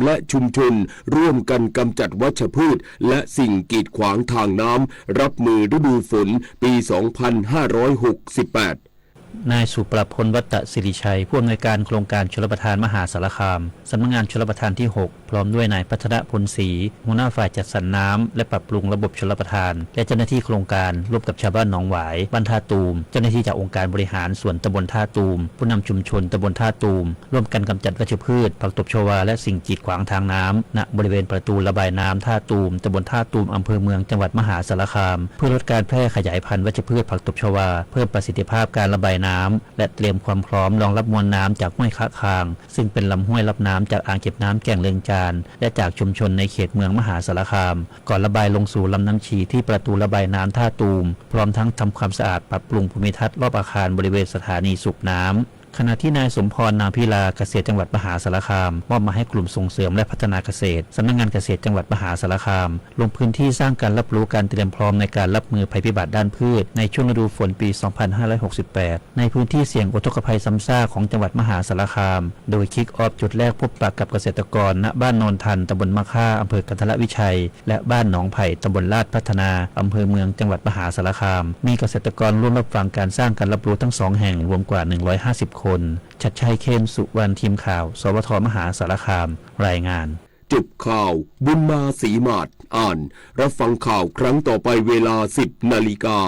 และชุมชนร่วมกันกำจัดวัชพืชและสิ่งกีดขวางทางน้ำรับมือฤดูฝนปีสองพันห้าร้อยหกสิบแปด นายสุประพล วัตตสิริชัย ผู้อำนวยการโครงการชลประทานมหาสารคาม สำนักงานชลประทานที่ หก พร้อมด้วยนายพัฒนพลศรี หัวหน้าฝ่ายจัดสรรน้ำและปรับปรุงระบบชลประทาน และเจ้าหน้าที่โครงการ ร่วมกับชาวบ้านหนองหวาย บ้านท่าตูม เจ้าหน้าที่จากองค์การบริหารส่วนตำบลท่าตูม ผู้นำชุมชนตำบลท่าตูม ร่วมกันกำจัดวัชพืช ผักตบชวา และสิ่งกีดขวางทางน้ำ ณ บริเวณประตูระบายน้ำท่าตูม ตำบลท่าตูม อำเภอเมือง จังหวัดมหาสารคาม เพื่อลดการแพร่ขยายพันธุ์วัชพืชผักตบชวา เพิ่มประสิทธิภาพการระบายน้ำ และเตรียมความพร้อมรองรับมวลน้ำจากห้วยคะคาง ซึ่งเป็นลำห้วยรับน้ำจากอ่างเก็บน้ำแก่งเริงจาน และจากชุมชนในเขตเมืองมหาสารคาม ก่อนระบายลงสู่ลำน้ำชีที่ประตูระบายน้ำท่าตูม พร้อมทั้งทำความสะอาดปรับปรุงภูมิทัศน์รอบอาคารบริเวณสถานีสูบน้ำ ขณะที่นายสมพร นามพิลา เกษตรจังหวัดมหาสารคาม มอบหมายให้กลุ่มส่งเสริมและพัฒนาเกษตร สำนักงานเกษตรจังหวัดมหาสารคาม ลงพื้นที่สร้างการรับรู้การเตรียมพร้อมในการรับมือภัยพิบัติด้านพืชในช่วงฤดูฝนปี สองพันห้าร้อยหกสิบแปด ในพื้นที่เสี่ยงอุทกภัยซ้ำซากของจังหวัดมหาสารคาม โดย คิกออฟ จุดแรกพบปะกับเกษตรกร ณ บ้านโนนทัน ตำบลมะค่า อำเภอกันทรวิชัย และบ้านหนองไผ่ ตำบลลาดพัฒนา อำเภอเมือง จังหวัดมหาสารคาม มีเกษตรกรร่วมรับฟังการสร้างการรับรู้ทั้งสองแห่ง รวมกว่า หนึ่งร้อยห้าสิบ คน ชัดชัย เคนสุวรรณ ทีมข่าว สวท มหาสารคาม รายงาน จบข่าว บุญมาศรีหมาด อ่าน รับฟังข่าวครั้งต่อไปเวลา สิบนาฬิกา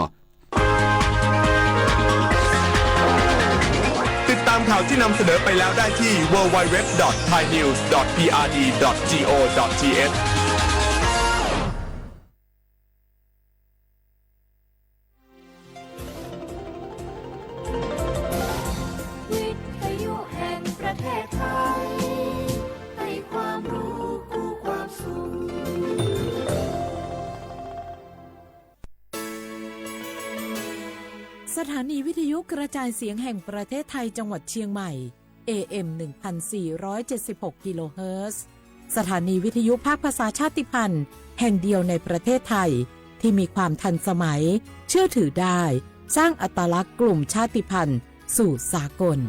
ติดตามข่าวที่นำเสนอไปแล้วได้ที่ ดับเบิลยู ดับเบิลยู ดับเบิลยู ดอท ไทยนิวส์ ดอท พีอาร์ดี ดอท จี โอ ดอท ที เอช วิทยุแห่งประเทศไทย ให้ความรู้คู่ความสุข สถานีวิทยุกระจายเสียงแห่งประเทศไทยจังหวัดเชียงใหม่ เอ เอ็ม หนึ่งพันสี่ร้อยเจ็ดสิบหก กิโลเฮิรตซ์ สถานีวิทยุภาคภาษาชาติพันธุ์แห่งเดียวในประเทศไทย ที่มีความทันสมัย เชื่อถือได้ สร้างอัตลักษณ์กลุ่มชาติพันธุ์สู่สากล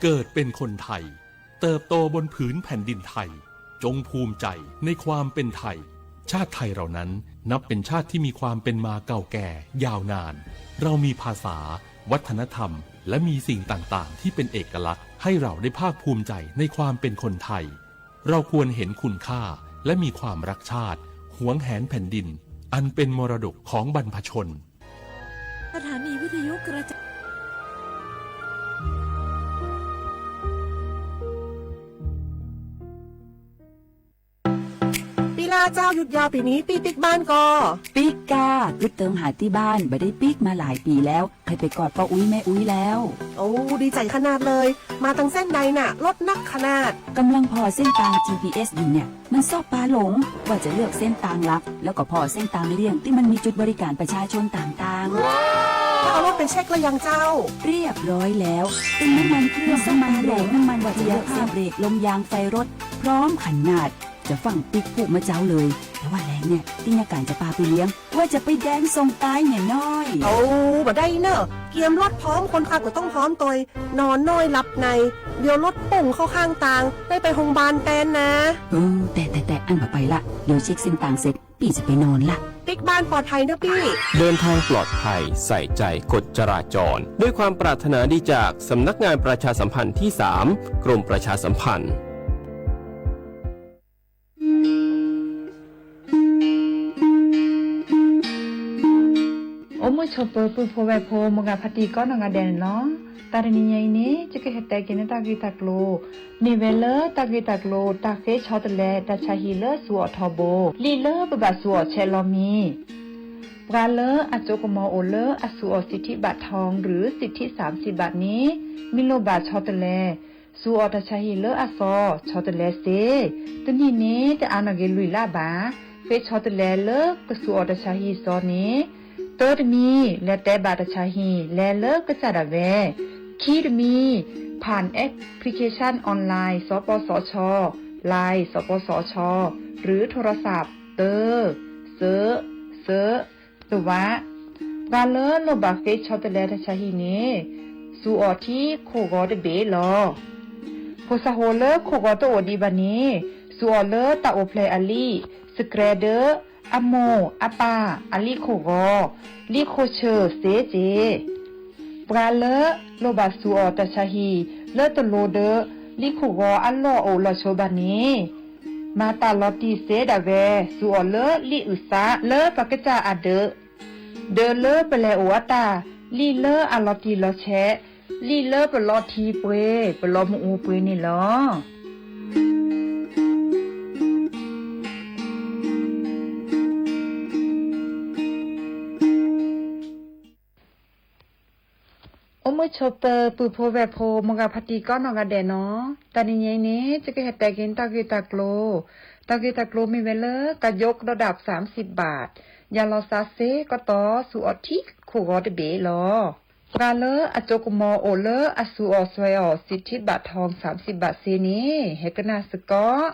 เกิดเป็นคนไทย เติบโตบนผืนแผ่นดินไทย จงภูมิใจในความเป็นไทย ชาติไทยเรานั้นนับเป็นชาติที่มีความเป็นมาเก่าแก่ยาวนาน เรามีภาษา วัฒนธรรม และมีสิ่งต่างๆ ที่เป็นเอกลักษณ์ให้เราได้ภาคภูมิใจในความเป็นคนไทย เราควรเห็นคุณค่าและมีความรักชาติ หวงแหนแผ่นดิน อันเป็นมรดกของบรรพชน สถานีวิทยุกระจาย ปีหน้าเจ้าหยุดยาวปีนี้ ปี้ปิ๊กบ้านก่อ ปิ๊กก้า กึ๊ดเติมหาตี้บ้าน บ่ได้ปิ๊กมาหลายปีแล้ว ใค่ไปกอดป้าอุ๊ยแม่อุ๊ยแล้ว โอ้ ดีใจ๋ขนาดเลย มาตังเส้นใดน่ะ รถนักขนาด กำลังผ่อเส้นตาง จีพีเอส อยู่เนี่ย มันซอกปาหลง ว่าจะเลือกเส้นตางลับ แล้วก็ผ่อเส้นตางเลี่ยงตี้มันมีจุดบริการประชาชนต่างๆ แล้วเอารถไปเช็คแล้วยังเจ้า เรียบร้อยแล้ว เติมน้ำมันเครื่อง น้ำมันเบรก น้ำมันเกียร์ เติมเบรก ลมยาง ไฟรถ พร้อมขนาด จะฟั่งปิ๊กพูดมาเจ้าเลย แต่ว่าแลงเนี่ย ตี้ยาก๋านจะปาไปเลี้ยง ว่าจะไปแดนส่งตายเนี่ยน้อย โอ้ บ่ได้เนอะ เกียมรถพร้อม คนขับก็ต้องพร้อมตวย นอนน้อยหลับใน เดี๋ยวรถปุ่งเข้าข้างตาง ได้ไปโฮงพยาบาลแตนนะ เออ แต่ แต่ แต่ อั้นบ่ไปละ เดี๋ยวเช็คเส้นตางเสร็จ ปี้จะไปนอนละ ปิ๊กบ้านปลอดภัยเนอะปี้ เดินทางปลอดภัย ใส่ใจกฎจราจร ด้วยความปรารถนาดีจากสำนักงานประชาสัมพันธ์ที่ สาม กรมประชาสัมพันธ์ အိၣ်မုာ်ဆိးပၢၤပုၢ်ဖိဝဲၢ်ဖိ မိၢ်ဂၤဖါတံၢ်ကိးနီၢ်ဂၤဒဲးန့ၣ်လီၤ. တၢ်တနံၤညါအံၤန့ၣ် ယကဟဲတဲက့ၤန့ၢ်တၢ်ဂ့ၢ်တၢ်ကျိၤ မ့ၢ်ဝဲလၢတၢ်ဂ့ၢ်တၢ်ကျိၤ တၢ်ဃ့ဆီတလဲတၢ်ဆါဟံၣ်လၢဆူးအီၣ်ထီဘိ လံာ်လၢပဘၣ်ဆူးအီၣ်ဆဲးလီၤမံၤ ပှၤလၢအစိကမီၤအိၣ်လၢအဆူးအီၣ် สิทธิบัตรทอง หรือ สิทธิสามสิบบาท န့ၣ် မ့ၢ်လိၣ်ဘၣ်ဆီတလဲ ဆူးအီၣ်တၢ်ဆါဟံၣ်လၢအသီ ဆီတလဲစ့ တနံၣ်န့ၣ် တအါနီၢ်က့ၤလွံၢ်လါဘၣ်. ဃ့ဆီတလဲလၢကဆူးအီၣ်တၢ်ဆါဟံၣ်စီန့ၣ် သၢတမံၤ လဲၤတဲဘၣ်တၢ်ဆါဟံၣ် လဲၤလၢကစၢ်ဒၣ်ဝဲ ခံတမံၤ ผ่านแอปพลิเคชันออนไลน์ สปสช Line สปสช หรือโทรศัพท์ သၢ သၢ သၢ, သဝး, ပှၤလၢလိၣ်ဘၣ်ဃ့ဆီတလဲတၢ်ဆါဟံၣ်န့ၣ် စူၤအီၣ်ထံခိၣ်ဂီၤတဘ့ၣ်လီၤ. ဖိစၢ်ဖိလၢခိၣ်ဂီၤတအိၣ်ဒံးဘၣ်န့ၣ် စူၤအီၣ်လၢတၢ်အိၣ်ဖျဲၣ်အလံာ်, စကြဲဒၢ, အမိၢ်အပၢ်အလံာ်ခိၣ်ဂီၤ, လံာ်ခိၣ်ဆၢၣ်စ့က့ၤ ပှၤလၢလိၣ်ဘၣ်စူၤအီၣ်တၢ်ဆါဟံၣ် လၢတလိၤဒီးလံာ်ခိၣ်ဂီၤအလီၢ်အိၣ်လီၢ်ဆိဘၣ်န့ၣ် မၤတၢ်လီၤတံၢ်စ့ဒၣ်ဝဲ စူၤအီၣ်လၢလံာ်အုၣ်သးလၢပကစၢ်အဒၢး, ဒီးလၢပလဲၤအိၣ်အတၢ်, လံာ်လၢအလီၤတံၢ်လီၤဆဲး, လံာ်လၢပလီၤထံပှ့ၤ ပလီၤမုၢ်အူပှ့ၤန့ၣ်လီၤ. အိၣ်မုာ်ဆိးပၢၤ ပုၢ်ဖိဝဲၢ်ဖိ မိၢ်ဂၤဖါတံၢ်ကိးနီၢ်ဂၤဒဲးနီၤ, တနံၤညါအံၤန့ၣ် ယကဟဲတဲက့ၤတၢ်ဂ့ၢ်တၢ်ကျိၤ, တၢ်ဂ့ၢ်တၢ်ကျိၤမ့ၢ်ဝဲလၢ ကယိကဒီးဒၣ် သၢဆံဘး, ယၤလီၤစးစ့ကတီၢ် စူၤအီၣ်ထံခိၣ်ဂီၤတဘ့ၣ်လီၤ. ပှၤလၢအစိကမီၤအိၣ်လၢအစူၤအီၣ်စွဲအီၣ် စံးထံဘးထီၣ် သၢဆံဘးစ့န့ၣ် ဟဲကနၣ်စ့ၢ်ကီး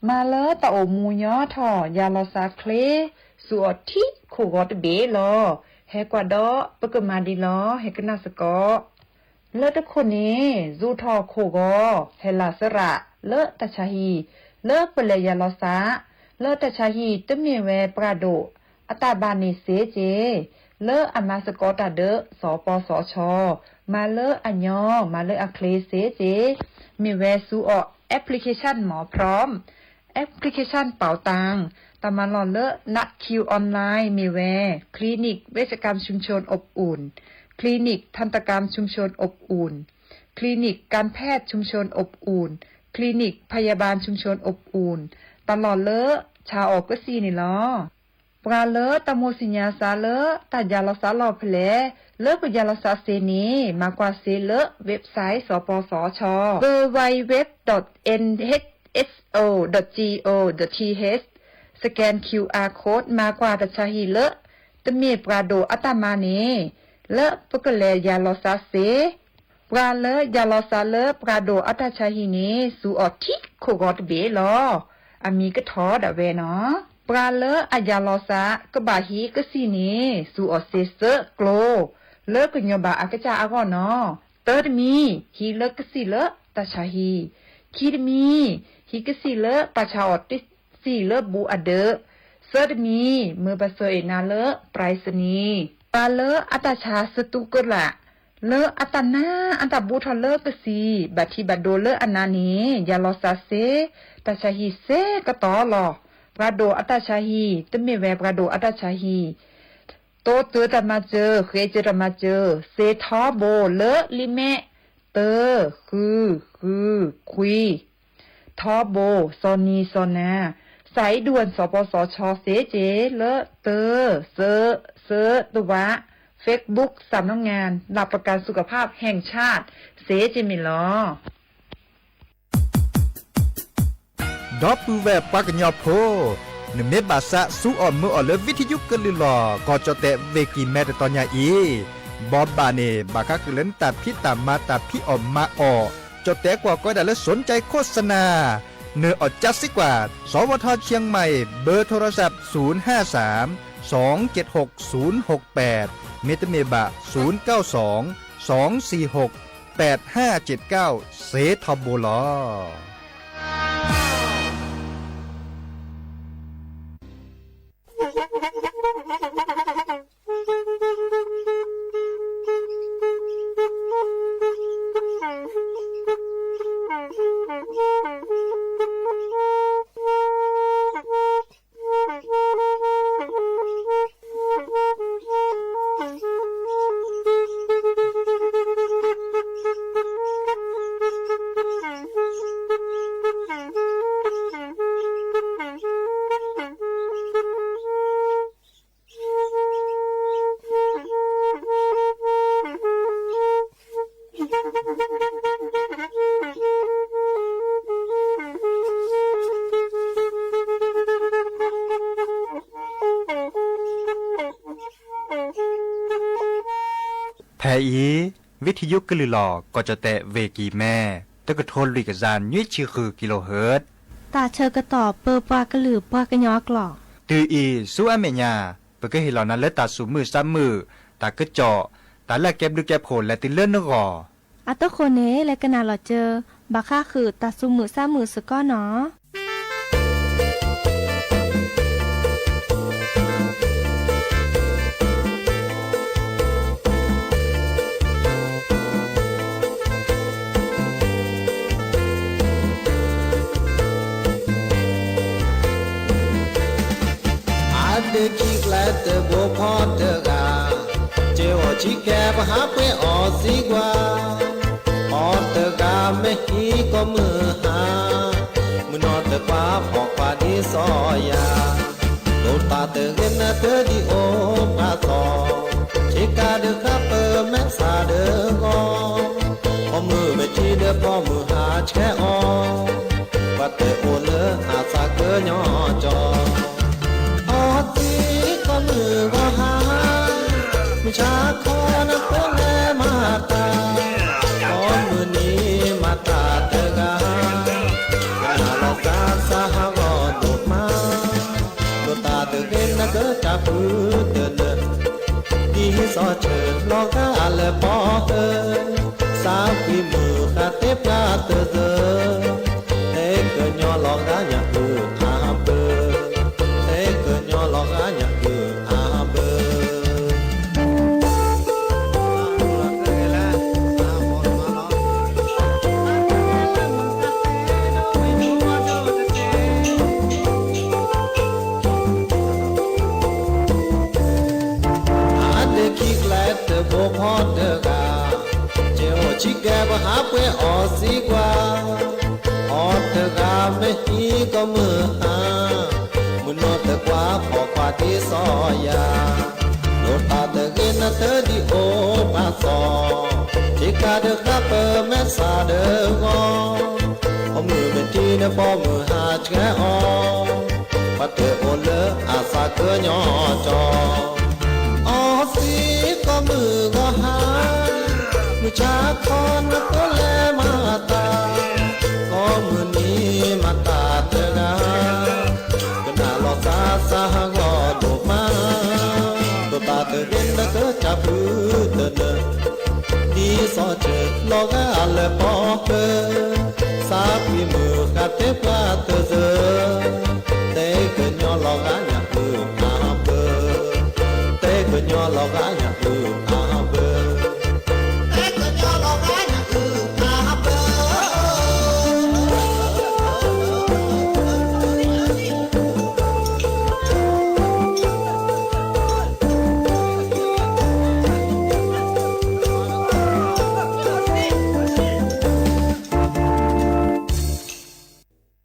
မၤလၢတၢ်အိၣ်မူညီထီၣ် ယၤလီၤစးချ့ စူၤအီၣ်ထံခိၣ်ဂီၤတဘ့ၣ်လီၤ. ဟဲကွၢ်ဒီးပကမၤဒ်လီၤ ဟဲကနၣ်စ့ၢ်ကီး. လၢတခိၣ်န့ၣ် စူၤထီၣ်ခိၣ်ဂီၤ ဟဲလၢစရး လၢတၢ်ဆါဟံၣ် လၢပလဲၤယၤလီၤစး လၢတၢ်ဆါဟံၣ်တမ့ၢ်ဝဲပှၤဒိၣ်အတၢ်ဘၣ်န့ၣ်စ့က့ၤ လၢအမၤစ့ၢ်ကီးတၢ်ဒီး စီၤပီစီၤဆီ မၤလၢအညီ မၤလၢအချ့စ့က့ၤ မ့ၢ်ဝဲစူၤအီၣ် application မ့ၢ် พร้อม application เป๋าตัง တၢ်မၤလီၢ်လၢ นัดคิวออนไลน์ မ့ၢ်ဝဲ คลินิกเวชกรรมชุมชนอบอุ่น คลินิกทันตกรรมชุมชนอบอุ่น คลินิกการแพทย์ชุมชนอบอุ่น คลินิกพยาบาลชุมชนอบอุ่น တၢ်လီၢ်လၢဆါအီၣ်ကစံၣ်န့ၣ်လီၤ. ပှၤလၢတၢ်မိၣ်သ့ၣ်ညါစးလၢ တၢ်ယၤလီၤစးလီၢ်ဖဲလဲၣ် လၢပယၤလီၤစးစ့န့ၣ် မၤကွၢ်စ့လၢ website စီၤပီစီၤဆီ www.nhso.go.th, scan QR code မၤကွၢ်တၢ်ဆါဟံၣ်လၢ တမ့ၢ်ပှၤဒိၣ်အတၢ်မၤန့ၣ် လၢပကလဲၤယၤလီၤစးစ့ ပှၤလၢယၤလီၤစးလၢပှၤဒိၣ်အတၢ်ဆါဟံၣ်န့ၣ် စူၤအီၣ်ထံခိၣ်ဂီၤတဘ့ၣ်လီၤ. အမံၤကထီၣ်ဒၣ်ဝဲနီၤ. ပှၤလၢအယၤလီၤစးကဘၣ်ဟံးကစံၣ်န့ၣ် စူၤအီၣ်စ့သၢကျိၤ လၢကညီၤဘၣ်အကစၢ်အဂီၢ်နီၤ. တၢတမံၤ ဟံးလၢကစံၣ်လၢတၢ်ဆါဟံၣ်, ခံတမံၤ ဟံးကစံၣ်လၢပှၤဆါအီၣ်တစံၣ်လၢဘူးအဒၢး, သၢတမံၤ မၢပှၤဆှၢအ့ၣ်နၤလၢ ပြၢးစနံၤ ပှၤလၢအတၢ်ဆါစတူးကလာ် လၢအတၢ်နါအတၢ်ဘူးထီၣ်လၢကစံၣ် ဘၣ်ထံးဘၣ်ဒိလၢအနါန့ၣ် ယၤလီၤစးစ့ တၢ်ဆါဟံၣ်စ့ကတီၢ်လီၤ. ပှၤဒိၣ်အတၢ်ဆါဟံၣ် တမ့ၢ်ဝဲပှၤဒိၣ်အတၢ်ဆါဟံၣ် တိစၢၤတၢ်မၤစၢၤ ဃ့စၢၤတၢ်မၤစၢၤ စ့ထီဘိလၢလံာ်မဲာ် တၢ ဃု ဃု ခွံ ထီဘိ စီၤနံၤစီၤနၤ စးအံၤဒူၣ်စီၤပီစီၤဆီစ့က့ၤလၢ တၢ စၢ စၢ တဝး Facebook สำนักงานหลักประกันสุขภาพแห่งชาติ စ့က့ၤမ့ၢ်လီၤ. ဒီပုၢ်ဝဲၢ်ပှၤကညီဖိ, နမ့ၢ်ဘၣ်သးစူၤအီၣ်မၢအီၣ်လၢ ဝံထယုကလုၢ်လီၤ ကီၢ်ကၠီၣ်တဲၣ် ဝ့ၢ်ကံၢ်မဲ တတီၤညါအံၤ, ဘီဘၣ်န့ၣ် ဘၣ်ဃးဃုာ်လၢနတၢ်ဖံးတၢ်မၤတၢ်ဖံးအီၣ်မၤအီၣ်, ကၠီၣ်တဲၣ်ကွၢ်ကီဒၣ်လၢ สนใจโฆษณา နၢၤအီၣ်ကၠၢစ့ကွၢ် สวท.เชียงใหม่ เบอร์โทรศัพท์ ศูนย์ห้าสาม สองเจ็ดหก ศูนย์หกแปด မ့တမ့ၢ်ဘၣ် ศูนย์เก้าสอง สองสี่หก แปดห้าเจ็ดเก้า စ့ထီဘိလီၤ. ဖဲအံၤ ဝံထယုကလုၢ်လီၤ ကီၢ်ကၠီၣ်တဲၣ် ဝ့ၢ်ကံၢ်မဲ တကထိလွံၢ်ကယၤနွံဆံဃု ကံလိဟၢၣ်, တၢ်ဆၢကတီၢ်ပၢပှၤကလုာ်ပှၤကညီအကျိာ် တုၤအံၤဆူအမဲာ်ညါ, ပကဟ့ၣ်လီၤနၤလၢတၢ်သူၣ်မုာ်သးမုာ်, တၢ်ကစီၣ်, တၢ်လၢအကဲဘျုးကဲဖှိၣ်လဲၤတုၤလၢနဂီၢ်. အတဃိန့ၣ် လဲၤကနၣ်လီၤစၢၤ ဘၣ်ဃးဃုာ်တၢ်သူၣ်မုာ်သးမုာ်စ့ၢ်ကီးနီၤ. အါဒ့ခံကျဲတဘိဖီတဂၤ, ကဲအီၣ်ဆံကဲပဟးပှ့ၤအီၣ်စံကွၢ်, အီၣ်တဂၤမ့ၢ်ဟံးကီၢ်မုၢ်ဟါ, မုၢ်နီၢ်တကွၢ်ဖီၣ်ကွၢ်ဒ်စီၤယၤ, ဒိၣ်တၢ်တဂ့ၤနတဒ်အိၣ်ပှၤသီ, ဆ့ကၤဒုးဃါပမဲာ်ဆှးဒုးဂီၤ, ဖီမုၢ်မဲာ်ထံဒီးဖီမုၢ်ဟါဆှဲအီၤ, ပှၤတအိၣ်လၢအသးကညီၤကီၤ. အီၣ်သံကီၢ်မုၢ်ဂီၤဟါ, မုၢ်ဆါခီနဖိလဲၤမၤတၢ်, ကီၢ်မုၢ်နံၤမၤတၢ်တဂၤ, ကနၣ်လီၤသးစၢ်ဟးဂီၤဒိၣ်မး, ဒိၣ်တၢ်တဂ့ၤနကတၢၢ်ဖုတနၢၢ်, ဒ်စီၤဆၢလီၤဂာ်လၢပီၢ်ဟၢ, သးကွံမုၢ်ဃၢ်သ့ပှၢ်တစၢၢ်, သ့ကညီၤလီၤဂာ်ညၣ်အုၣ်အဘၢ, သ့ကညီၤလီၤဂာ်ညၣ်အုၣ်အဘၢ. အါဒ့ခံကျဲတဘိဖီတဂၤ, ကဲအီၣ်ဆံကဲပဟးပှ့ၤအီၣ်စံကွၢ်, အီၣ်တဂၤမ့ၢ်ဟံးကီၢ်မုၢ်ဟါ, မုၢ်နီၢ်တကွၢ်ဖီၣ်ကွၢ်ဒ်စီၤယၤ, ဒိၣ်တၢ်တဂ့ၤနတဒ်အိၣ်ပှၤသီ, ဆ့ကၤဒုးဃါပမဲာ်ဆှးဒုးဂီၤ, ဖီမုၢ်မဲာ်ထံဒီးဖီမုၢ်ဟါဆှဲအီၤ, ပှၤတအိၣ်လၢအသးကညီၤကီၤ. အီၣ်သံကီၢ်မုၢ်ဂီၤဟါ, မုၢ်ဆါခီနဖိလဲၤမၤတၢ်, ကီၢ်မုၢ်နံၤမၤတၢ်တဂၤ, ကနၣ်လီၤသးစၢ်ဟးဂီၤဒိၣ်မး, ဒိၣ်တၢ်တဂ့ၤနကတၢၢ်ဖုတနၢၢ်, ဒ်စီၤဆၢလီၤဂာ်လၢပီၢ်ဟၢ, သးကွံမုၢ်ဃၢ်သ့ပှၢ်တစၢၢ်, သ့ကညီၤလီၤဂာ်ညၣ်အုၣ်အဘၢ, သ့ကညီၤလီၤဂာ်ညၣ်အုၣ်အဘၢ. ဒီးအိၣ်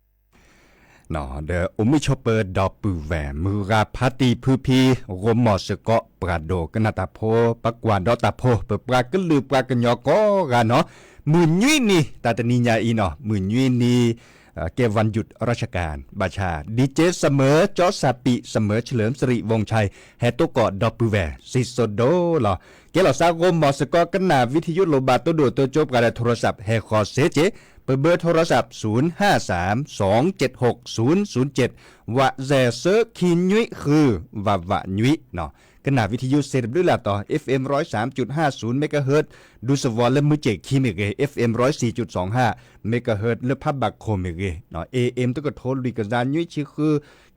မုာ်ဆိးပၢၤဒီပုၢ်ဝဲၢ် မုၢ်ဂၤဖါတံၢ်ဖုဖံ ဂီၢ်မီၢ်စ့ၢ်ကီး ပှၤဒိကနၣ်တၢ်ဖိ ပှၤကွၢ်ဒီးတၢ်ဖိ ပပှၤကလုာ်ပှၤကညီကိးဂၤနီၤ, မုၢ်နွံနံၤ တၢ်တနံၤညါအံၤနီၤ မုၢ်နွံနံၤ ကဲ วันหยุดราชการ ဘၣ်ဆၣ် DJ စမၢ ကၠီစၣ်ပံး စမၢ เฉลิมสิริวงศ์ชัย ဟဲတိၢ်ကီၢ်ဒီပုၢ်ဝဲၢ် စံၣ်စိၤဒိလီၤ. ကဲလီၤသးဂီၢ်မီၢ်စ့ၢ်ကီး ကနၣ် วิทยุ လိၣ်ဘၣ်တိၢ်ဒိၣ်တိၢ်ကၠိပှၤဒီး โทรศัพท์ ဟဲဃီၤစ့ၢ်ကီး, ပ เบอร์โทรศัพท์ ศูนย์ห้าสาม สองเจ็ดหก ศูนย์ศูนย์เจ็ด ဝးစဲး သၢ ခံ နွံ ဃု ဝးဝး နွံနီၤ. ကနၣ် วิทยุ စ့ၢ်တဘျုးလၢ်တီၤ FM ร้อยสามจุดห้าศูนย์ megahertz ဒူသဝီလၢမုၢ်စ့ၢ်ခံမ့ၢ်ဂ့ၤ, FM ร้อยสี่จุดสองห้า megahertz လၢဖးဘၣ်ခိၣ်မ့ၢ်ဂ့ၤ, AM တကထိလွံၢ်ကယၤနွံဆံဃု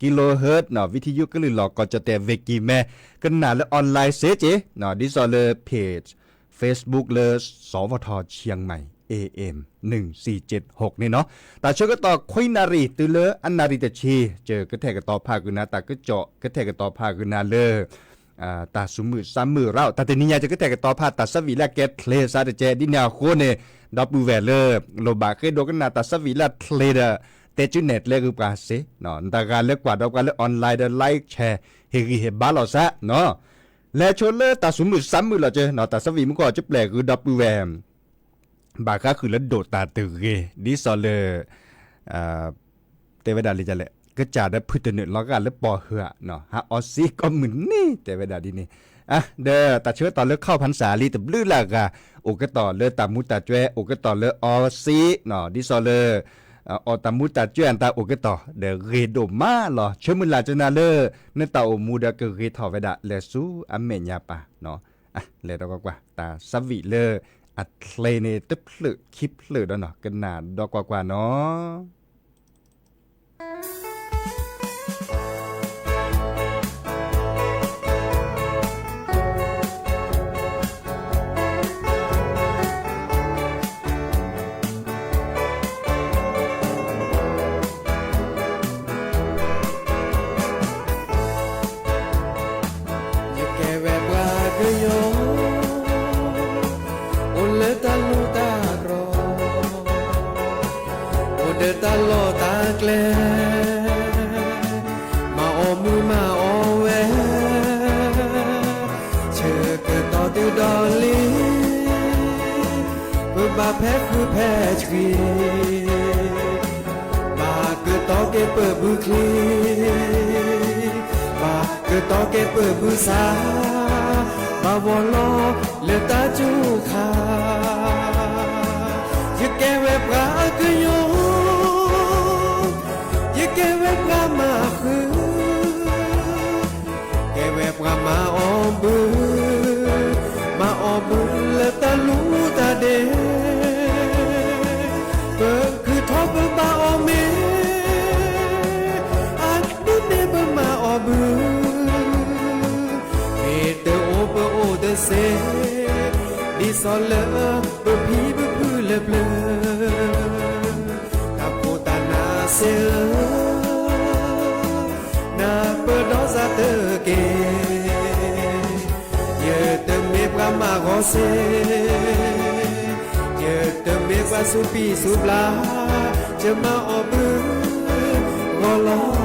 kilohertz နီၤ, วิทยุ ကလုာ်လီၤကီၢ်ကၠီၣ်တဲၣ် ဝ့ၢ်ကံၤမဲ ကနၣ်လၢ online စ့ၢ်ကီးနီၤ, ဒ်သိးလၢ page Facebook လၢ สวท เชียงใหม่ AM หนึ่งสี่เจ็ดหก န့ၣ်နီၤ. တၢ်ဆၢကတီၢ်ခွံနၣ်ရံၣ်တုၤလၢအနၣ်ရံၣ်တဆံ ယကထဲးကတီၤဖးဃုာ်နၤ တၢ်ကစီၣ် ကထဲးကတီၤဖးဃုာ်နၤလၢ တၢ်သူၣ်မုာ်သးမုာ်ရၢ်, တၢ်တနံၤညါ ယကထဲးကတီၤဖးတၢ်သးဝံၣ်လၢအကဲချ့သးတကဲး, ဒ်န့ၣ်အဃိန့ၣ် ဒီပုၢ်ဝဲၢ်လၢ လိၣ်ဘၣ်ဃ့ဒိကနၣ်တၢ်သးဝံၣ်လၢအချ့ဒီး တဲစုနဲၣ်ကျဲဂုာ်ပှၤစ့ၢ်, နတဂၤလၢကွၢ်ဒီးပှၤလၢ online ဒီး like share ဟ့ၣ်ဂံၢ်ဟ့ၣ်ဘါလိာ်သးနီၤ. လဲၤဆိလၢတၢ်သူၣ်မုာ်သးမုာ်လီၤက့ၤနီၤ, တၢ်သးဝံၣ်မူကီၢ် ကပျဲၢ်ဂုာ်ဒီပုၢ်ဝဲၢ် ဘၣ်ဃးဃုာ်လၢဒိၣ်တၢ်တဂ့ၤ, ဒ်သိးလၢ တဲဝဲဒၣ်လၢလဲၣ်, ကစၢ်ဒီးဖုတနၢၣ်လီၤဂာ်လၢပီၢ်ဟၢဧါ, ဟးအီၣ်စံကိးမုၢ်နံၤ တဲဝဲဒၣ်ဒ်န့ၣ်, ဒီးတၢ်ဆၢကတီၢ်လၢခီၣ်ဖၣ်စၢ်လံတဘျုးလၢ်ဂၤ, အိၣ်ကတီၢ်လၢတၢ်မူတၢ်ကွဲး, အိၣ်ကတီၢ်လၢအီၣ်စံ, ဒ်သိးလၢ အီၣ်တၢ်မူတၢ်စၢၤအတၢ်အိၣ်ကတီၢ်ဒီးဂ့ၤဒိၣ်မးလီၤ. ဆၢမုၢ်လၢ်ကနၤလၢ နတၢ်အိၣ်မူဒီးကဂ့ၤထီၣ်ဝဲဒၣ်လဲၤဆူအမဲာ်ညါပၢ်. လဲၤဒီးကွၢ်ကွၢ်တၢ်ဆါဝံၤလၢအချ့န့ၣ် တဖျၢၣ်ခံဖျၢၣ်ဒီးနီၤ ကနၣ်ဒီးကွၢ်ကွၢ်နီၤ. ယကဲဝဲပှၤကညီ အိၣ်လၢတၢ်လူၢ်တၢ်ရီ အိၣ်ဒီးတၢ်လီၢ်တၢ်ကျဲ မၤအီၣ်မုာ်မၤအီၣ်ဝဲ ဆၢကတီၢ်တုၤဒီးလံ ပဘၣ်ဖဲးဃုာ်ဖဲးဆှံ ဘၣ်ကတီၢ်ကဲပၢၢ်ဘုချံ ဘၣ်ကတီၢ်ကဲပၢၢ်ဘုဆါ ဘၣ်ဝီၤလီၤလၢတၢ်စူၤခါ ယကဲဝဲပှၤကညီ ယကဲဝဲပှၤမၤဃုာ် ကဲဝဲပှၤမၤအီၣ်ဘု မၤအီၣ်ဘုလၢတၢ်လူၢ်တၢ်ဒဲး ပခုၣ်ထီၣ်ပဘၣ်အီၣ်မ့ၤ အဒ်န့ၣ်ပမၤအီၣ်ဘု မ့ၢ်တအိၣ်ပအိၣ်တစဲး ဒ်သိးလၢပဖံပဖုလၢပျၢၤ တၢ်ခိၣ်တၢ်နးစ့ဧၢ နၢ်ပၢၢ်ဒီးစးတက့ၢ် ယတမ့ၢ်ပှၤမၤဂီၤစ့ ယတမ့ၢ်ပှၤစူးပံးစူးဘျါ ယမၤအီၣ်ဘုဂီၢ်လီၤ.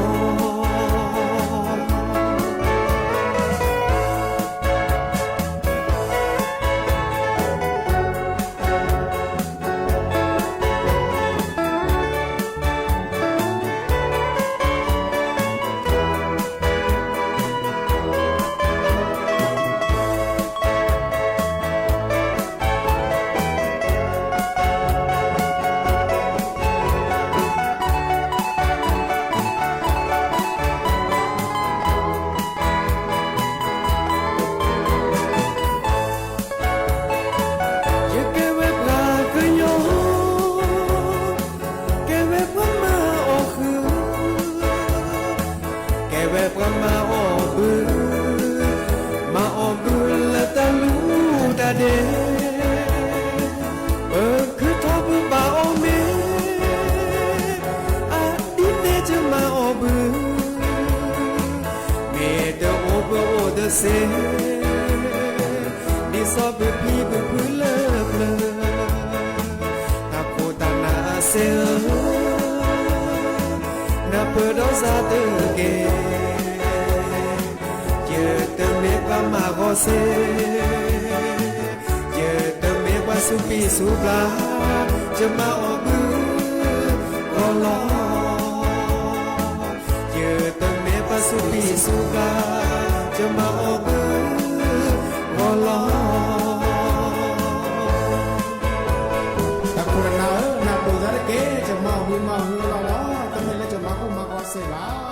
ယကဲဝဲပှၤကညီ ကဲဝဲပှၤမၤအီၣ်ဃုာ် ကဲဝဲပှၤမၤအီၣ်ဘု မၤအီၣ်ဘုလၢတၢ်လူၢ်တၢ်ဒဲး ပခုၣ်ထီၣ်ပဘၣ်အီၣ်မ့ၤ အဒ်န့ၣ်ယမၤအီၣ်ဘု မ့ၢ်တအိၣ်ပအိၣ်တစဲး ဒ်သိးပဖံပဖုလၢပျၢၤ တၢ်ခိၣ်တၢ်နးစ့ဧၢ နၢ်ပၢၢ်ဒီးစးတက့ၢ် ယတမ့ၢ်ပှၤမၤဂီၤစ့ ယတမ့ၢ်ပှၤစူးပံးစူးဘျါ ယမၤအီၣ်ဘုဂီၢ်လီၤ ယတမ့ၢ်ပှၤစူးပံးစူးဘျါ ယမၤအီၣ်ဘုဂီၢ်လီၤ တၢ်ခိၣ်တၢ်နးဧၢ နၢ်ပၢၢ်စးတက့ၢ် ယမၤအီၣ်ဘုမၤဘုဂီၢ်လီၤ တမ့ၢ်လၢယမၤအိၣ်မၤဂီၤစ့ဘၣ်.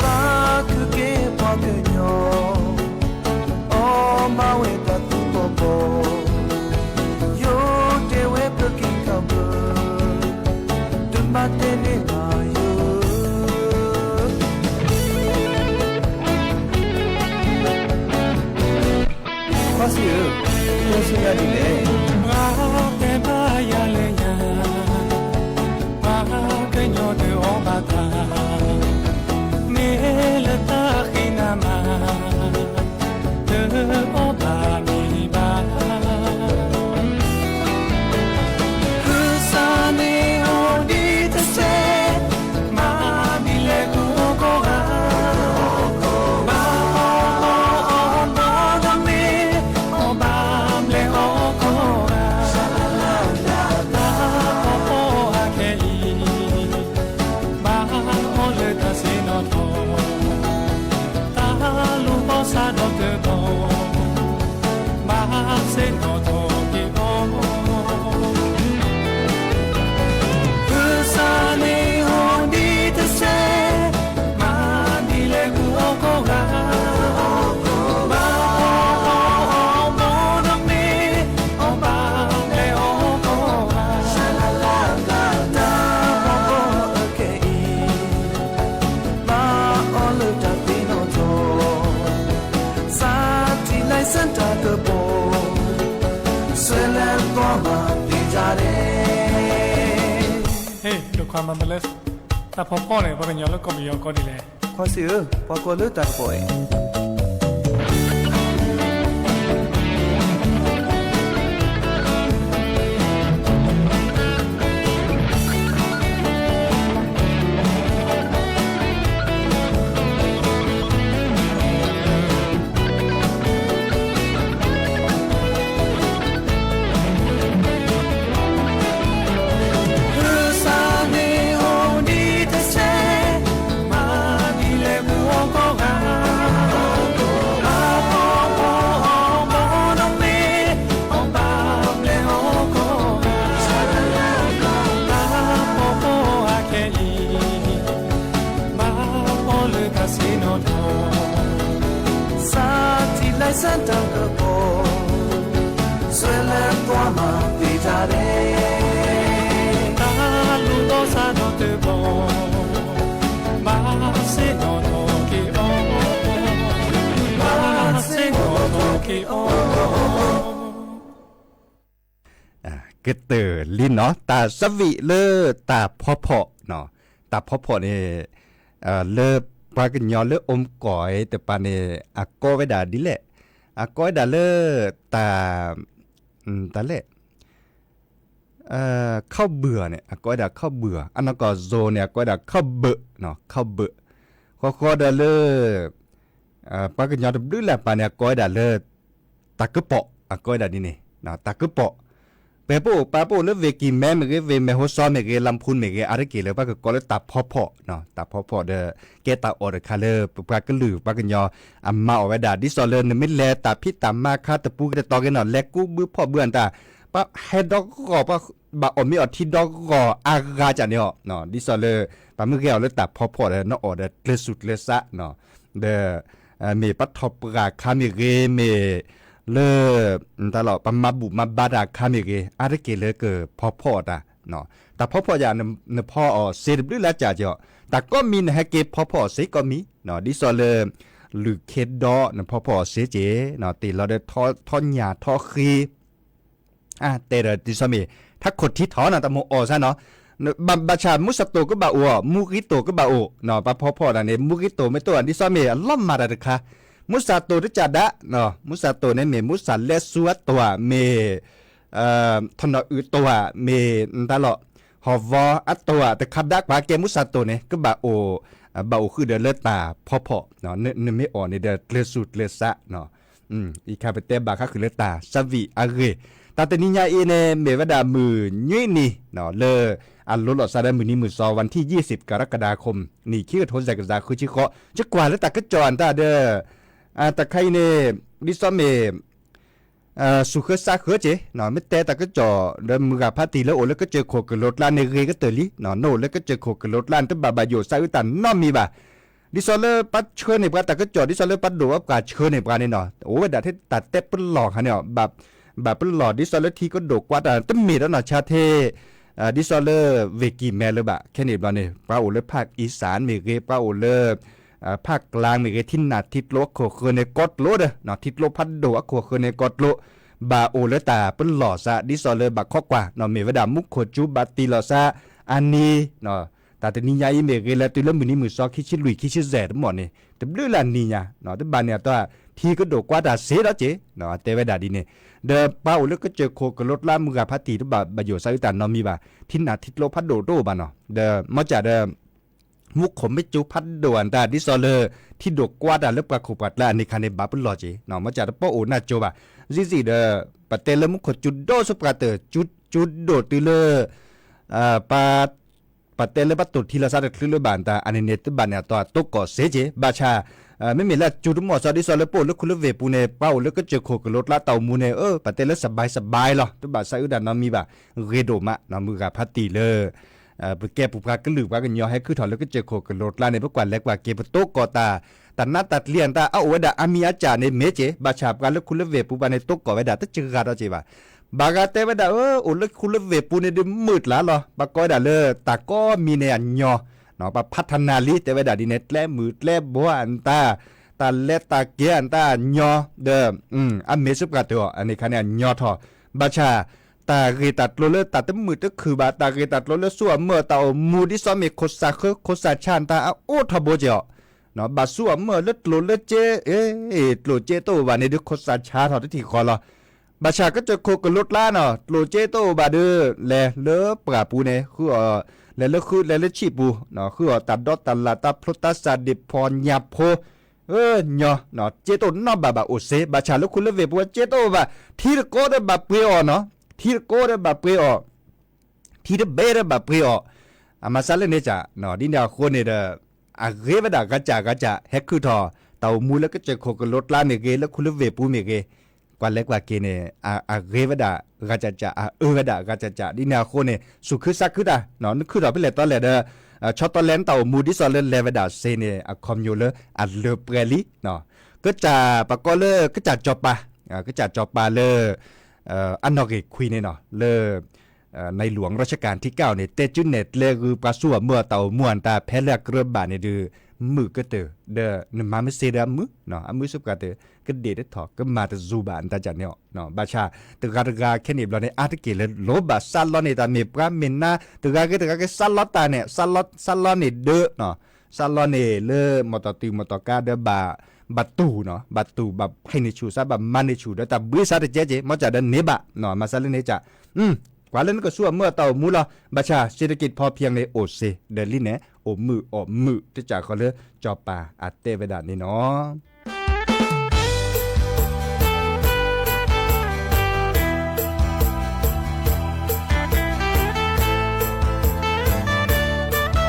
ပှၤကကဲပှၤကညီ အီၣ်မၤဝဲတၢ်သူၣ်ကီၢ်ပီၤ, ယိၤတဲဝဲပက့ၤခီၣ်ပၢၢ်, တမၤတဲန့ၢ်ဘၣ်ယိၤ ခီဆံဧၢ, ပှၤဆူညါဒ်လဲၣ်. ပှၤတဲဘၣ်ယၤလၢညါ, ပှၤကညီတအီၣ်ဘၣ်တၢ်, မ့ၢ်လၢတၢ်ဃံနၤမး, တအီၣ်ဘၣ်မ့ၤဘၣ်. ကစၢ်န့ၣ်အိၣ်ဒံးတစဲး, မၤ တၢ်ကပီၤ, စဲလဲၤကွၢ်မၤသ့တၢ်ဒဲး. Hey, the Kwame Bless, တၢ်ဖီဖီၣ်န့ၣ် ပှၤကညီလၢကီၢ်ပယီၤကီၢ်ဒ်လဲၣ်. ခွါစံးဧၢ, ပှၤကိးလၢတၢ်ကပီၤအံၤ.ကတၢၢ်လံနီၤ, တၢ်သးဝံၣ်လၢတၢ်ဖီဖီၣ်, တၢ်ဖီဖီၣ်န့ၣ် လၢပှၤကညီလၢအိၣ်ကီၢ်အံၤတပၤန့ၣ် အကိးဝဲဒၣ်ဒ်လဲၣ်, အကိးဝဲဒၣ်လၢ တၢ် တၢ်လဲၣ် ခီၣ်ဘုၢ်အီၤန့ၣ် အကိးဝဲဒၣ်ခီၣ်ဘုၢ်အီၤ, အနီၢ်ကီၢ်စိၤန့ၣ် အကိးဝဲဒၣ်ခီၣ်ဘုး, ခီၣ်ဘုး, ဃီဃီဒီးလၢ ပှၤကညီတဘျုးလၢ်ပၤန့ၣ် အကိးဝဲဒၣ်လၢ တၢ်ကပီၤ, အကိးဝဲဒၣ်ဒ်န့ၣ် တၢ်ကပီၤ, ပှဲၤပအိၣ်ပၢ်ပအိၣ်လၢဝ့ၢ်ကံၤမဲမ့ၢ်ဂ့ၤ ဝ့ၢ်မဲၢ်ဟိစီမ့ၢ်ဂ့ၤ လါဖူမ့ၢ်ဂ့ၤ အါတက့ၢ်လၢပှၤကကိးလၢတၢ်ဖီဖီၣ်, တၢ်ဖီဖီၣ်ဒီး ကဲတၢ်အီၣ်တခါလၢပပှၤကလုာ်ပှၤကညီ အမၤအီၣ်ဝဲဒၣ် ဒ်သိးလၢနမ့ၢ်လဲၤတၢ်ဖံးတၢ်မၤခါတပူၤကဲတတီၤကဲနီၤ လဲၤကူဘုဖီၣ်ဘုအတၢ် ပှၤဟဲဒီဂီၢ် ပှၤဘၣ်အီၣ်မ့ၤအီထံဒီဂီၢ်အါဂၤကန့ၣ်အီၤ, ဒ်သိးလၢ ပှၤမ့ၢ်ဂဲၤအီၤလၢတၢ်ဖီဖီၣ်ဒီး နအီၣ်ဒီးကျဲၤဆူၣ်ကျဲၤစး, ဒီး မ့ၢ်ပှၤထီၣ်ပှၢ်ခါမ့ၢ်ဂ့ၤ မ့ၢ်လၢ တၢ်လီၤ ပှၤမၤဘူၣ်မၤဘါတၢ်ခါမ့ၢ်ဂ့ၤ အါတက့ၢ်လၢကဖီဖီၣ်အီၤတၢ်, တၢ်ဖီဖီၣ်ယၤ နဖီအီၤစ့တဘျုးလၢ်ကၢ်က့ၤအီၤ, တၢ်ကိးမံၤနဟဲက့ၤဖီဖီၣ်အီၤစ့ကိးမံၤ, ဒ်သိးလၢ လုၢ်ခ့ဒီနဖီဖီၣ်အီၤစ့က့ၤ, တ့ၢ်လီၤဒီးထီညၣ်ထီဃ့ တဲဒီးဒ်သိးမ့ၢ် ထးခိၣ်ထံထီၣ်နီၤ တၢ်မိၣ်အီၣ်စ့နီၤ, ဘၣ်ဆၣ်မူစၢ်တိၣ်ကဘၣ်အိၣ်, မူဂံတိၣ်ကဘၣ်အိၣ်, ပှၤဖီဖီၣ်တၢ်န့ၣ် မူဂံတိၣ်မ့ၢ်တအိၣ် ဒ်သိးမ့ၢ်အလီၤမၢ်တၢ်တခါ, မူစၢ်တိၣ်တကးဒၣ်, မူစၢ်တိၣ်န့ၣ်မ့ၢ် မူစၢ်လဲဆူအတိၣ်ဧါ, မ့ၢ် ထနီၣ်အုးတိၣ်ဧါ, မ့ၢ်တၢ်လီၤ ဟီၣ်ဝီအတိၣ်ဧါ တခါဒၣ်ပှၤကဲမူစၢ်တိၣ်န့ၣ် ကဘၣ်အိၣ်, ဘၣ်အိၣ်ဃုာ်ဒီးလၢတၢ်ဖီဖီၣ်, နမ့ၢ်အီၣ်န့ၣ်ဒီးကျဲၤဆူၣ်ကျဲၤစး အံၤခါပတဲဘၣ်ဃးဃုာ်လၢတၢ်သးဝံၣ်အဂ့ၢ်, တၢ်တနံၤညါအံၤန့ၣ် မ့ၢ်ဝဲဒၣ်မုၢ်နွံနံၤ လၢအလိၤလီၤစးဒီးမုၢ်နံၤမုၢ်သီ วันที่ยี่สิบ กรกฎาคม နံၣ်ခံကထိသၢကယၤဃုဆံဃိး, ယကွၢ်လၢတၢ်ကစီၣ်အတၢ်ဒီး တၢ်ခါအံၤန့ၣ် ဒ်သိးမ့ၢ် စူၢ်ဃၢစးဃၢက့ၤ, မ့ၢ်တဲတၢ်ကစီၣ်ဒီးမုၢ်ဂၤဖးတံၢ်လၢအိၣ်လၢကစၢၢ်ခိၣ်ကလိၤကျါန့ၣ် ဂ့ၤကတၢၢ်လံ, နအိၣ်လၢကစၢၢ်ခိၣ်ကလိၤကျါန့ၣ် တဘၣ်ဘၣ်ယိၣ်စးအုးတၢ်နီတမံၤဘၣ်. ဒ်သိးလၢပှၤဆှၢန့ၢ်ပှၤတၢ်ကစီၣ် ဒ်သိးလၢပှၤဒိၣ်ပှၤပှၢ်ဆှၢန့ၢ်ပှၤန့ၣ်နီၤ အိၣ်ဝဲဒၣ်ထဲတၢ်တဲပလီၢ်ခါန့ၣ်, ဘၣ်ပလီၢ် ဒ်သိးလၢထံကဒိၣ်ကွၢ်တၢ် တမ့ၢ်ဒီးနီၢ်ဆါထဲ ဒ်သိးလၢဝ့ၢ်ကံၢ်မဲလၢၤဘၣ် ခဲန့ၣ်ဘျီန့ၣ် ပှၤအိၣ်လၢဖၣ်အံစၣ်မ့ၢ်ဂ့ၤ ပှၤအိၣ်လၢ ဖၣ်ကျါမ့ၢ်ဂ့ၤ ထံနၢ်ထံကျိအခိၣ်ဃၢၤန့ၣ်ကီကျိဒီး ထံကျိဖးဒိၣ်အခိၣ်ဃၢၤန့ၣ်ကီကျိ ဘၣ်အိၣ်လၢတၢ်ပလီၢ်စး ဒ်သိးလၢဘၣ်ခိးကွၢ် မ့ၢ်ဝဲဒၣ်မူခိၣ်စူၤဘၣ်တံၢ်လီၤစး အနံၤ တၢ်တနံၤညါအံၤမ့ၢ်ဂ့ၤ လၢတုၤလၢမုၢ်နံၤမုၢ်သီခံဆံလွံၢ်ခံဆံယဲၢ်တမီၢ်န့ၣ် တဘျုးလၢ်နံၤညါ တဘၣ်န့ၣ်အတီ ထံကဒိၣ်ကွၢ်တၢ်စ့ဒီးက့ၤ တဲဝဲဒၣ်ဒ်န့ၣ် ဒီးပှၤအိၣ်လၢကစၢၢ်ခိၣ်ကလိၤကျါ မုၢ်ဂၤဖးတံၢ်တဘၣ်ဘၣ်ယိၣ်စးအုးတၢ်နီတမံၤဘၣ် ထံနၢ်ထံကျိဖးဒိၣ်တအိၣ်ဘၣ်နီၤ ဒီးမ့ၢ်ကၢ်ဒီး မူခိၣ်မ့ၢ်စူၤဖးဒိၣ်အတၢ် ဒ်သိးလၢ ထံဒိၣ်ကွၢ်တၢ်လၢပှၤခိၣ်ပှၤကျါအန့ၣ်ခါန့ၣ် ဘၣ်ပလီၢ်က့ၤ မ့ၢ်ကၢ်တပီၣ်အိၣ်နၢ်ကၠိဘၣ် စံးစံးဒီး ပတဲလၢမူခိၣ်စူၤဒိၣ်ဆူပှၤတၢၢ် စူၤဒိၣ်တုၤလၢ ပ ပတဲလၢပတိၢ်ထံလီၤစးတချုးလၢၤဘၣ်တၢ် အန့ၣ်န့ၣ် တဘၣ်န့ၣ်အတီတိကိးစ့က့ၤ ဘၣ်ဆၣ် မ့မ့ၢ်လၢအစူၤတမီၢ်စီ ဒ်သိးလၢပအိၣ်လၢခူလၢဝ့ၢ်ပူၤန့ၣ် ပှၤအိၣ်လၢကစၢၢ်ခိၣ်ကလိၤကျါတၢ်အိၣ်မူန့ၣ် အၢ ပတဲလၢစဘဲစဘဲလီၤ တဘၣ်စးအုးတၢ်နီတမံၤဘၣ် ဂ့ၤဒိၣ်မး မုၢ်ဂၤဖးတံၢ်လၢ ပကဲပှၤကလုာ်ပှၤကညီဟဲခူထီၣ်လၢကစၢၢ်ခိၣ်ကလိၤကျါန့ၣ် ပကွၢ်လဲၤကွၢ်က့ၤ ပတိကိးတၢ် တၢ်နးတၢ်တလံၤအတၢ် အအိၣ်ဝဲဒၣ်အါမံၤအါကၢ်န့ၣ်မ့ၢ်က့ၤ ဘၣ်ဆၣ်ပှၤလၢခူလၢဝ့ၢ်ပူၤပှၤန့ၣ် တိကိးဝဲဒၣ်တစှၤဒီးက့ၤဘၣ် ဘၣ်ဂၤတဲဝဲဒၣ် အၢ အိၣ်လၢခူလၢဝ့ၢ်ပူၤန့ၣ်ဒုးမုာ်ကျါလီၤ ပှၤကိးဝဲဒၣ်လၢတၢ်ကိးမံၤန့ၣ်အညီ ပှၤဖးထနၢ်လံ တဲဝဲဒၣ်ဒ်န့ၣ် ကျဲမုာ်ကျဲဘှီအတၢ် တၢ်လဲၤတၢ်က့ၤအတၢ်ညီဒီး အမ့ၢ်စ့ၢ်ပှၤတၢၢ်အီၤ အန့ၣ်ခါန့ၣ်အညီထီၣ်, ဘၣ်ဆၣ် တၢ်ဂ့ၢ်တၢ်ကျိၤလၢတၢ်တမုာ်တခုၣ်ဘၣ်, တၢ်ဂ့ၢ်တၢ်ကျိၤလၢဆူအမုၢ်အတၢ်အိၣ်မူ ဒ်သိးမ့ၢ်ခိၣ်စၢ်ဃၢ ခိၣ်စၢ်ဆါတၢ်အအိၣ်ထီဘိက့ၤအီၤ, ဘၣ်ဆူအမုၢ်လၢကျိၤလၢစ့ ကျိၤစ့တအိၣ်ဘၣ်န့ၣ်ဒုး ခိၣ်စၢ်ဆါထီၣ်တထံၣ်ဃီလီၤ. ဘၣ်ဆၣ်ကစၢၢ်ခိၣ်ကလိကျါနီၤ ကျိၤစ့တအိၣ်ဘၣ်ဒီး လဲၤလၢပှၢ်ပူၤန့ၣ် ဃုအီၤ လဲၤလၢဃု လဲၤလၢဆံးပူၤ ဃုအီၤတၢ်ဒီတၢ်လၣ် တၢ်ဖျိတၢ်စၢ်ဒ့ၣ်ဖီညၣ်ဖိ ညီ စ့တအိၣ်နီတဘ့ၣ်ဘၣ်အိၣ်စ့, ဘၣ်ဆၣ်လၢခူလၢဝ့ၢ်ပူၤ စ့တအိၣ်ဘၣ်, ထံတကိးဒီးဘၣ်ပှ့ၤအီၤနီၤ, ထံတကိးဒီးဘၣ်ပှ့ၤအီၤ ထံတဘ့ၣ်ဒီးဘၣ်ပှ့ၤအီၤ, အမၤစၢ်လၢန့ၣ်စ့ၢ်, ဒ်န့ၣ်အဃိန့ၣ်ဒီး အဂ့ၤဝဲဒၣ်ဂၤစၢ်ဂၤစၢ် ဟဲခုၣ်ထီၣ် တၢ်အိၣ်မူလၢကစၢၢ်ခိၣ်ကလိကျါမ့ၢ်ဂ့ၤ လၢခူလၢဝ့ၢ်ပူၤမ့ၢ်ဂ့ၤ, ကွၢ်လဲၤကွၢ်က့ၤန့ၣ် အဂ့ၤဝဲဒၣ်ဂၤစၢ်စၢ် အအၢဝဲဒၣ်ဂၤစၢ်စၢ် ဒ်န့ၣ်အဃိန့ၣ် သူၣ်ခုသးခုတၢ် နခုၣ်ထီၣ်ဖဲလဲၣ်တီလဲၣ်ဒီး ဆီတလဲနတၢ်အိၣ်မူဒ်သိးလၢလဲၤဝဲဒၣ်စ့န့ၣ် အခီပညီလၢအလၢပှဲၤလံ, ကစၢ်ပကိးလၢကစၢ်စီၤပၤ, ကစၢ်စီၤပၤလၢ အနီၣ်ဂံၢ်ခွံန့ၣ်နီၤ လၢ ในหลวงรัชกาลที่เก้าန့ၣ် တဲစုနဲၣ်ကျဲဂုာ်ပှၤဆူအမုၢ်အတၢ်အိၣ်မူအတၢ်ဖဲလၢအကြၢးဘၣ်န့ၣ်ဒုး မုာ်ကတၢၢ် ဒီးနမၤမ့ၢ်စ့ဒီးအမုာ်, အမုာ်စ့ၢ်ပှၤတၢၢ် ကဒ့ၣ်တထီၣ် ကမၤတစူၤဘၣ်နတၢ်ကန့ၣ်အီၤ, ဘၣ်ဆၣ် တဂၤတဂၤခဲန့ၣ်ဘျီန့ၣ် အါတက့ၢ်လၢလိၣ်ဘၣ်စးလီန့ၢ်တၢ်မ့ၢ်ပှၤမ့ၢ်နါ တဂၤဂ့ၤတဂၤဂ့ၤ စးလီတၢ်န့ၣ် စးလီန့ၢ်ဒၢး စးလီန့ၢ်လၢ မီၢ်တီၢ်တုၤမီၢ်တီၢ်ကါဒီးဘၣ် ဘၣ်တူၢ်နီၤ ဘၣ်တူၢ်ဘၣ်ဖဲးန့ၢ်ဆူၣ် စးဘၣ်မၤန့ၢ်ဆူၣ်ဒီးတၢ်ဘှံးစးတကဲက့ၤ မ့ၢ်စ့ၢ်ဒီးန့ၢ်ဘၣ် မၤစၢ်လၢန့ၣ်စ့ၢ်, ကွၢ်လၢနကဆူအမုၢ်အတၢ်အိၣ်မူလီၤ, ဘၣ်ဆၣ် เศรษฐกิจพอเพียงန့ၣ်အိၣ်စ့ ဒီးလံန့ၣ် အိၣ်မုာ်အိၣ်မုာ် တစၢ်ဃီလၢ စီၤပၤအတဲဝဲဒၣ်န့ၣ်နီၤ လၢကၠီအံၤ လ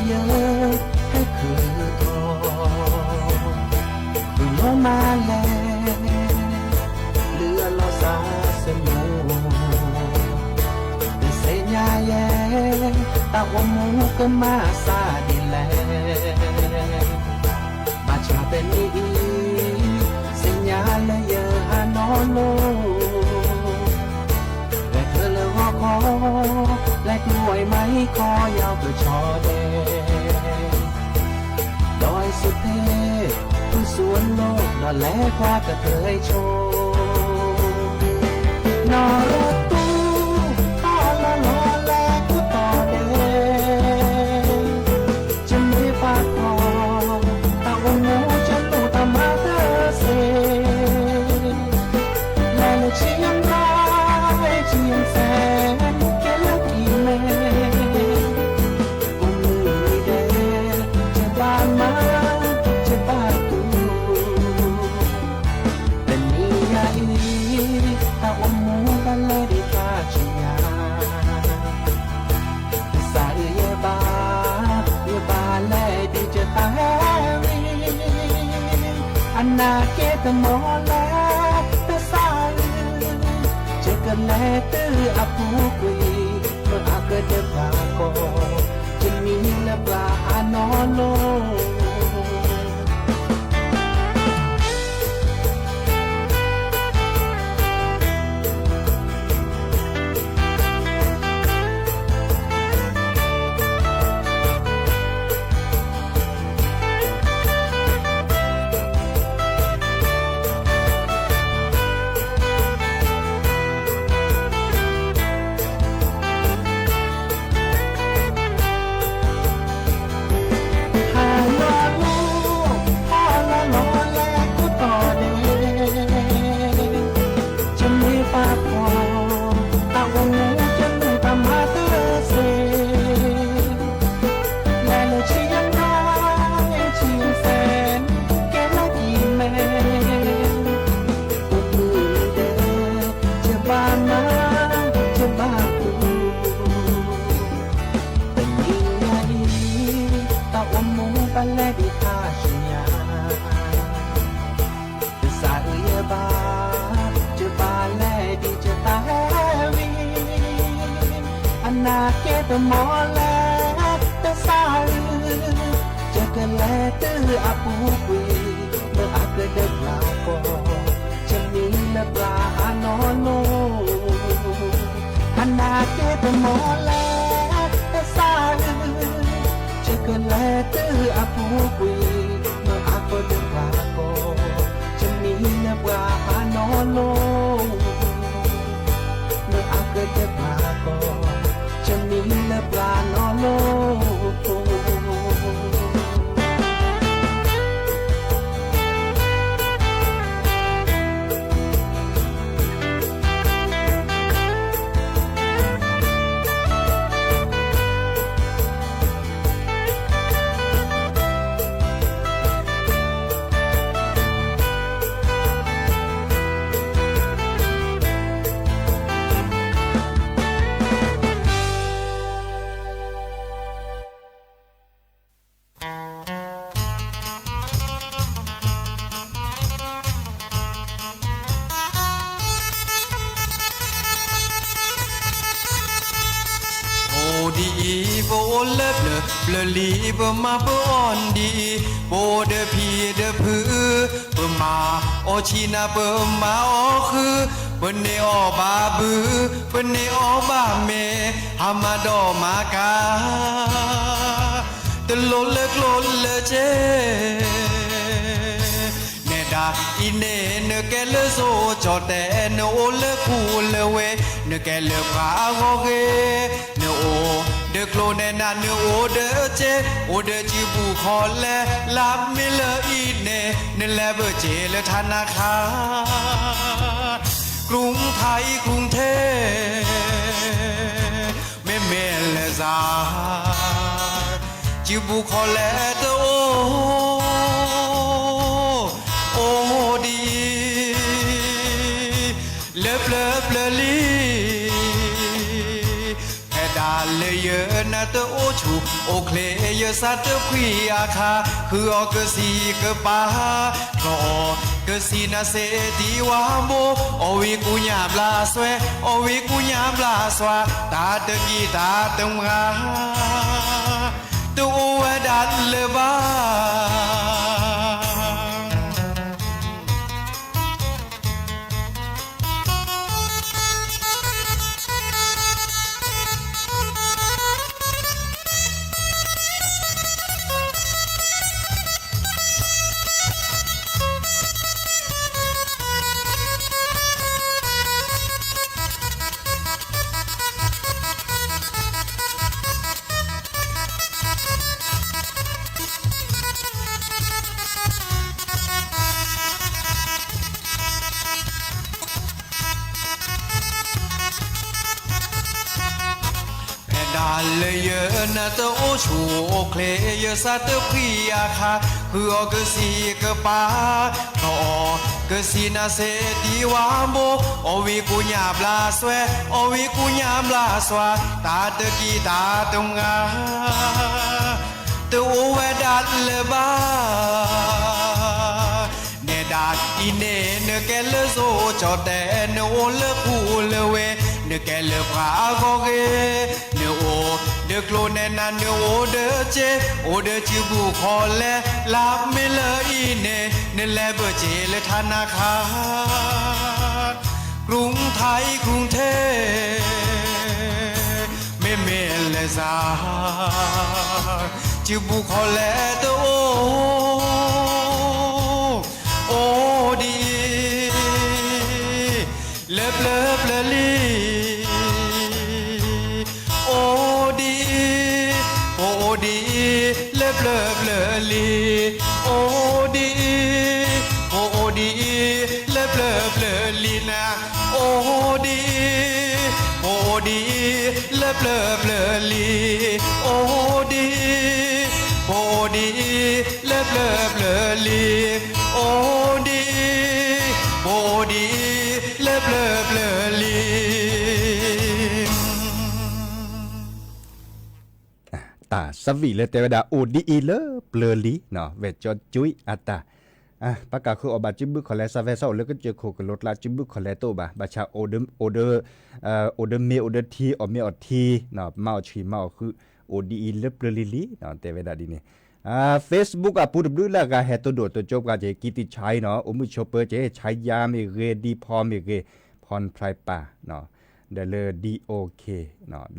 ၢယဟဲခုၣ်ထီၣ် ဃုာ်လီၤမးလဲၣ် လၢအလီၤစၢ်စမိၣ် တသ့ၣ်ညါယဲ တၢ်အိၣ်မူကမၤစၢ်ဒ်လဲၣ် ဘၣ်ဆၣ်တနံၤအံၤ သ့ၣ်ညါလၢယဟးနီၢ်လိၤ လဲၤထၢလၢဂီၤခီ လဲၤကျိအံၤမၤဟံၣ်ခီ ယီၤကဆီဒဲး ဒီးအံၤစူၢ်သ့ ဖုစူၢ်အလိၤ ဒီးလဲၤကွၢ်ကတၢၢ်အံၤဆိ နီၢ်ရတူၢ် တၢ်အီၣ်လီၤလီၤလဲၤကူၣ်တီၤဒဲး ယမ့ၢ်ပာ်ဖှိၣ် တၢ်အိၣ်မူ ယတူၢ်တၢ်မၤတၢ်စ့ လဲၤလၢဆံယံၤ ဆံယံၤစဲ ကဲလၢကံၢ်မဲ အိၣ်မုာ်ဒဲး ယဘၣ်မၤ ယဘၣ်တူၢ် တနံၤညါအံၤ တၢ်အိၣ်မူဘၣ်လဲၤဒံးတၢ်ဆူညါ ကစၢ်အၢယဘၣ် ယဘၣ်လဲၤဒံးယတၢ်ဟဲဝံၤ အနၢ်က့တမီၢ်လဲၣ် ကစၢ်အၢ ယကလဲၤတုၤအပူၤကွံာ် မ့ၢ်အကဒၢပှၤကီၢ် ယမံၤလၢပှၤအနီၢ်လိၤ ဟါလီၤလီၤ ဟါလီၤလီၤလဲၤကူၣ်တီၤဒဲး ယမ့ၢ်ပာ်ဖှိၣ် တၢ်အိၣ်မူ ယတူၢ်တၢ်မၤတၢ်စ့ လဲၤလၢဆံယံၤ ဆံယံၤစဲ ကဲလၢကံၢ်မဲ အိၣ်မုာ်ဒဲး ယဘၣ်မၤ ယဘၣ်တူၢ် တနံၤညါအံၤ တၢ်အိၣ်မူဘၣ်လဲၤဒံးတၢ်ဆူညါ ကစၢ်အၢယဘၣ် ယဘၣ်လဲၤဒံးယတၢ်ဟဲဝံၤ အနၢ်က့တမီၢ်လဲၣ် ကစၢ်အၢ ကလဲၤတုၤအပူၤကွံာ်, လၢအကဒၢးပှၤကီၢ်, ယမံၤလၢပှၤအနီၢ်နီၢ်, အနၢ်က့ၤတမီၤလဲၣ်, ကစၢ်ဧၢ, ယကလဲၤတုၤအပူၤကွံာ်, လၢအကဒၢးပှၤကီၢ်, ယမံၤလၢပှၤအနီၢ်နီၢ် လၢအကဒၢးပှၤကီၢ်, ယမံၤလၢပှၤနီၢ်နီၢ်. အိၣ်ဒ်အံၤ, ပအိၣ်လၢပျၢၤပျၢၤလံ, ပမၤပအီၣ်ဒ်အံၤ, ပအိၣ်ဒီးဖံဒီးဖု, ပမၤအီၣ်ဆံးနၤ ပမၤအီၣ်ဃု, ပန့ၢ်အီၣ်ဘၣ်ဘု, ပန့ၢ်အီၣ်ဘၣ်မဲာ်, ဟါမၢ်ဒီးမၤကၤ တလိၣ်လၢကျိၣ်လၢစ့, နဲဒၣ်အံၤန့ၣ် နကဲလၢစိကၠီၣ်တဲာ်, နအိၣ်လၢခူလၢဝ့ၢ်, နကဲလၢပှၤအဂီၢ်ဂ့ၤ, နအိၣ်ဒီးကျိၣ်နဲနၤ, နအိၣ်ဒီးစ့, အိၣ်ဒီးစုပူၤခီလဲ, လၢမ့ၢ်လၢအံၤန့ၣ် နလဲၤဘၢၣ်စ့လၢထးနါခါ, ကရုၢ်ထံးကရုၢ်ထဲ မ့မ့ၢ်လၢစး, စုပူၤခီလဲတအိၣ်, အိၣ်ဒ်အံၤ, လၢပျၢၤပျၢၤလံ, ဖဲဒၣ်လၢယနၢ်တအိၣ်ဆူၣ်အိၣ်ချ့, ယစၢ်တဖှံအခါ, ဃုအီၣ်ကစံးကပၤ, ဖျီအီၣ်ကစံးနၤစ့ဒံဝါဘိ, အီၣ်ဝံကူညၢ်ဘျါစွဲ, အီၣ်ဝံကူညၢ်ဘျါစွါ, တၢ်တကံၢ်တၢ်တမံၤ တအိၣ်ဝဲဒၣ်လၢၤဘၣ်. ဖဲဒၣ်လၢယနၢ်တအိၣ်ဆူၣ်အိၣ်ချ့, ယစၢ်တဖှံအခါ, ဃုအီၣ်ကစံးကပၤ, ဖျီအီၣ်ကစံးနၤစ့ဒံဝါဘိ, အီၣ်ဝံကူညၢ်ဘျါစွဲ, အီၣ်ဝံကူညၢ်ဘျါစွါ, တၢ်တကံၢ်တၢ်တမံၤ တအိၣ်ဝဲဒၣ်လၢၤဘၣ်. နဲဒၣ်အံၤန့ၣ် နကဲလၢစိကၠီၣ်တဲာ်, နအိၣ်လၢခူလၢဝ့ၢ်, နကဲလၢပှၤအဂီၢ်ဂ့ၤ, နအိၣ်ဒီးကျိၣ်နဲနၤ, နအိၣ်ဒီးစ့, အိၣ်ဒီးစုပူၤခီလဲ, လၢမ့ၢ်လၢအံၤန့ၣ် နလဲၤဘၢၣ်စ့လၢထးနါခါ, ကရုၢ်ထံးကရုၢ်ထဲ မ့မ့ၢ်လၢၤစး, စုပူၤခီလဲတအိၣ်, အိၣ်ဒ်အံၤ, လၢပျၢၤပျၢၤလံ, အိၣ်ဒ်အံၤ, ပအိၣ်ဒ်အံၤ, လၢပျၢၤပျၢၤလံ, အိၣ်ဒ်အံၤ, ပအိၣ်ဒ်အံၤ, လၢပျၢၤပျၢၤလံနၤ, အိၣ်ဒ်အံၤ, ပအိၣ်ဒ်အံၤ, လၢပျၢၤပျၢၤလံ, အိၣ်ဒ်အံၤ, ပအိၣ်ဒ်အံၤ, လၢပျၢၤပျၢၤလံ, အိၣ်ဒ်အံၤ, ပအိၣ်ဒ်အံၤ, လၢပျၢၤပျၢၤလံ. တၢ်သးဝံၣ်လၢတဲဝဲဒၣ် အိၣ်ဒ်အံၤလၢပျၢၤလံ, ဝဲၢ်ကၠီကွံအတၢ်, ပကးဃုအီၣ်ဘၣ်စုဘုခီၣ်လဲၤစးဖဲဆၢအိၣ်လၢကစၢၢ်ခိၣ်ကလိကျါ စုဘုခီၣ်လဲၤတအိၣ်ဘၣ်, ဘၣ်ဆၣ် အိၣ်ဒီးမ့ၤအိၣ်ဒီးထံ အီၣ်မ့ၤအီၣ်ထံ, မၤအီၣ်ဆံးမၤအီၣ်ဃု, အိၣ်ဒ်အံၤလၢပျၢၤလံလံ, တဲဝဲဒၣ်ဒ်န့ၣ်. Facebook အပူၤတဘျုးလၢအဂၤဟဲတိၢ်ဒိၣ်တိၢ်ကၠိပှၤက့ၤ ကံတံၣ်ဆါအံၤနီၤ အိၣ်မုၣ်ဆိးပၢၤက့ၤ ဆါယါမ့ၢ်ဂ့ၤ ဒံဖီမ့ၢ်ဂ့ၤ ဖီၣ်ဖျဲးပၢ် ဒီးလၢ ဒီအိၣ်ခ့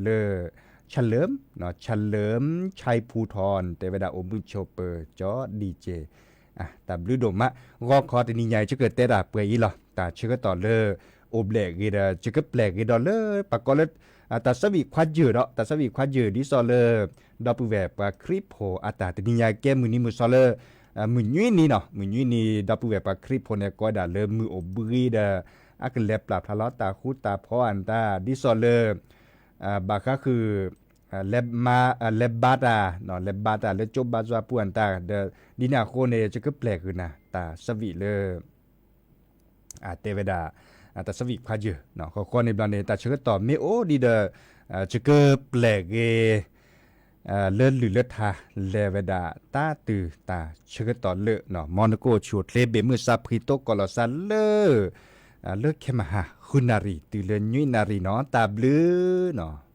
လၢ ဆၣ်လၢၢ် ဆၣ်လၢၢ် ဆၣ်ဖူထီၣ် တဲဝဲဒၣ်အိၣ်မုၣ်ဆိးပၢၤ ကၠီဒံက့ၤ တၢ်ဘျုးဒိၣ်မး ဂီၢ်ခီတနံၤညါအံၤ ယကတဲတၢ်ပှဲၤအံၤလီၤ. တၢ်ဆၢကတီၢ်လၢ အိၣ်ဘျဲၣ်ဂ့ၤဒီး ယကပျဲၢ်ဂ့ၤဒီးလၢ ပကိးလၢ တၢ်ဆၢဝံၣ်ခွါယၢၢ်ဒီး တၢ်ဆၢဝံၣ်ခွါယၢၢ် ဒ်သိးလၢ ဒီပုၢ်ဝဲၢ်ပှၤခရံာ်ဖိအတၢ်တနံၤညါကဲမုၢ်နံၤမုၢ်သီလၢ မုၢ်နွံနံၤနီၤ မုၢ်နွံနံၤ ဒီပုၢ်ဝဲၢ်ပှၤခရံာ်ဖိန့ၣ် ကိးဝဲဒၣ်လၢမုၢ်အိၣ်ဘှံးဒီး အကလဲၤပျၢ်ဖျါလီၤတၢ်ဃူတၢ်ဖိးအတၢ် ဒ်သိးလၢ ဘၣ်ဃးဃုာ် လဲၤဘါတၢ် လဲၤဘါတၢ်လၢကၠိဘါယွၤပူၤအတၢ် ဒီး ဒ်န့ၣ်အဃိန့ၣ် ယကပျဲၢ်ဂ့ၤနၤ တၢ်ဆၢဝံၣ်လၢ တဲဝဲဒၣ် တၢ်ဆၢဝံၣ်ခွါယၢၢ် ဃီဃီန့ၣ်ဘျီန့ၣ် တၢ်ဆၢကတီၢ်မ့ၢ်အိၣ်ဒံးဒီး ယကပျဲၢ်ဂ့ၤ လၢလုၢ်လၢထါ လဲၤဝဲဒၣ်တၢ်တုၤတၢ်ဆၢကတီၢ်လၢ မ်နကအိၣ်ဆူၣ်အိၣ်ချ့ဘၣ်မုၢ်ဆါဖှံတိကိးလီၤသးလၢ လၢခဲမဟါ ဃုနၣ်ရံၣ် တုၤလၢနွံနၣ်ရံၣ်နီၤ တၢ်ဘျုးနီၤ.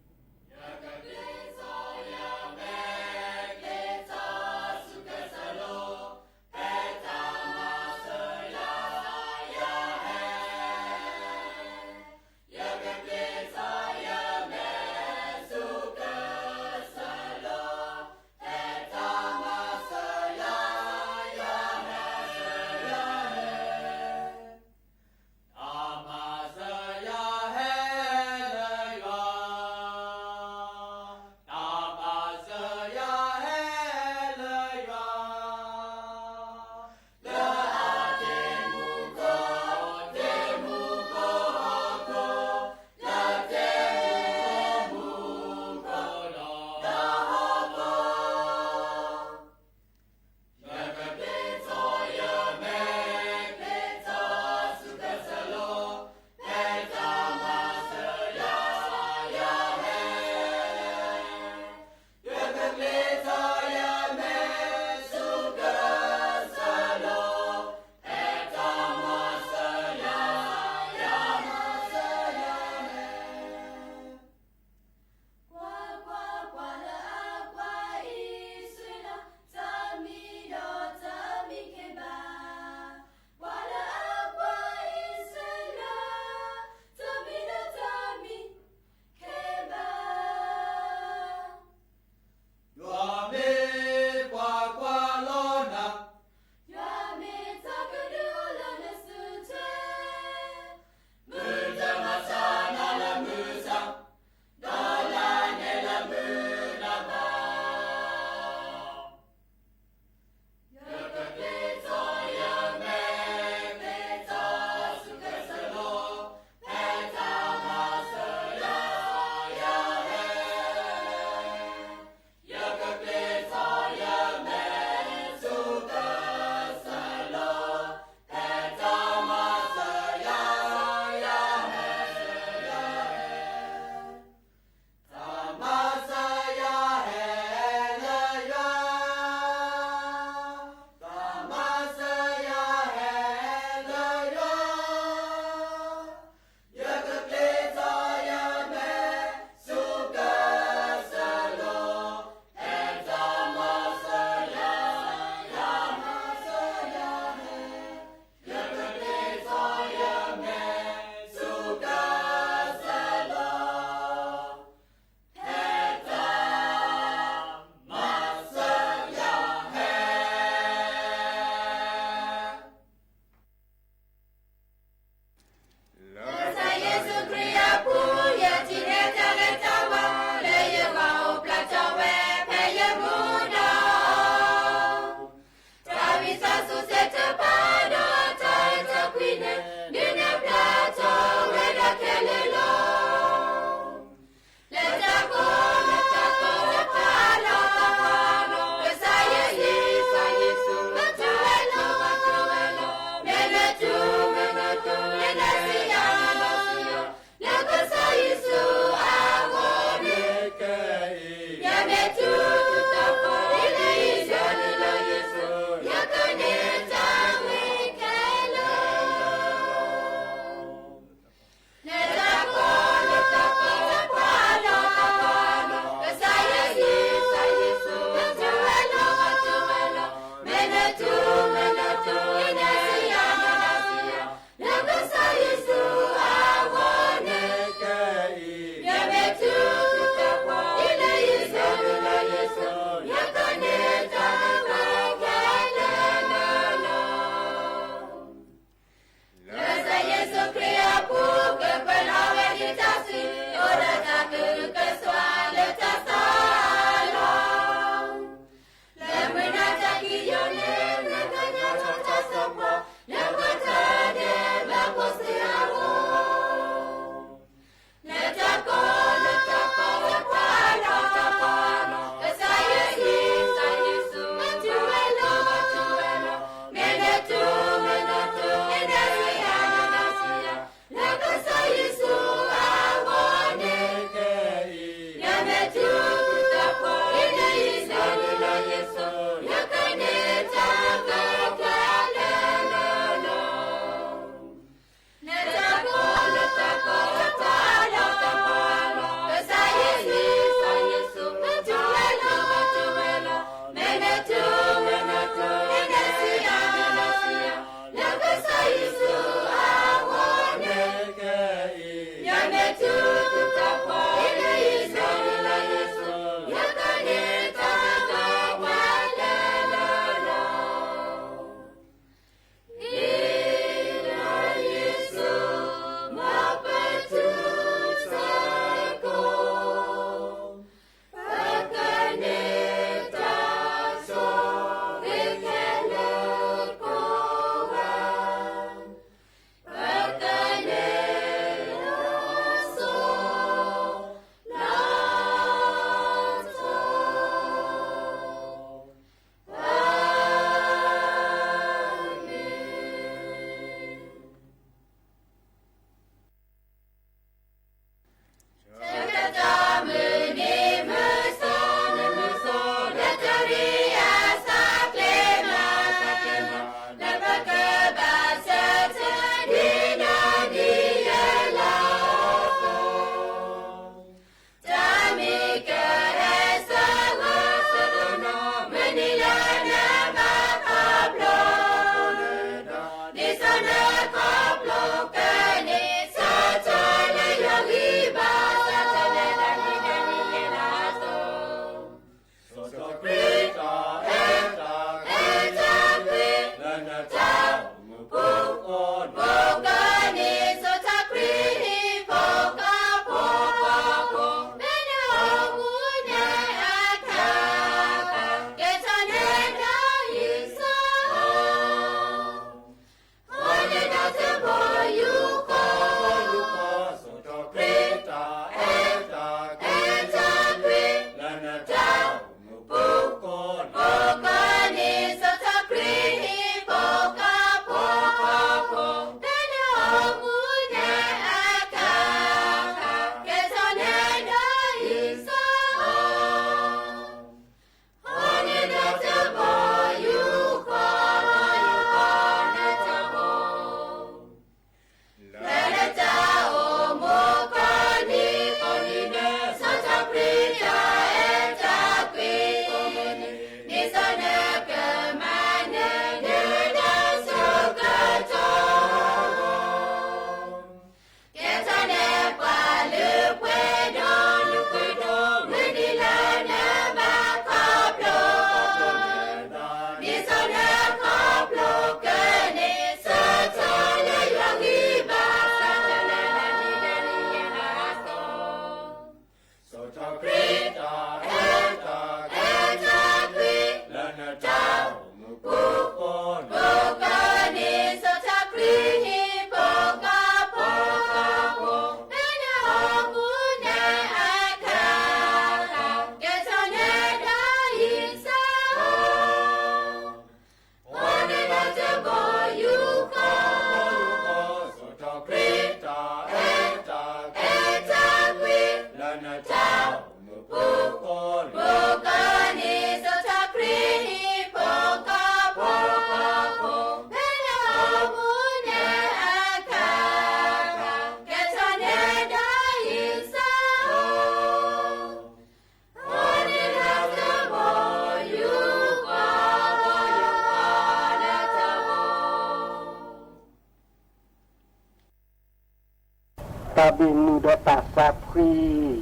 တၢ်ဘၣ်မုာ်ဒီးတၢ်သးဖှံ,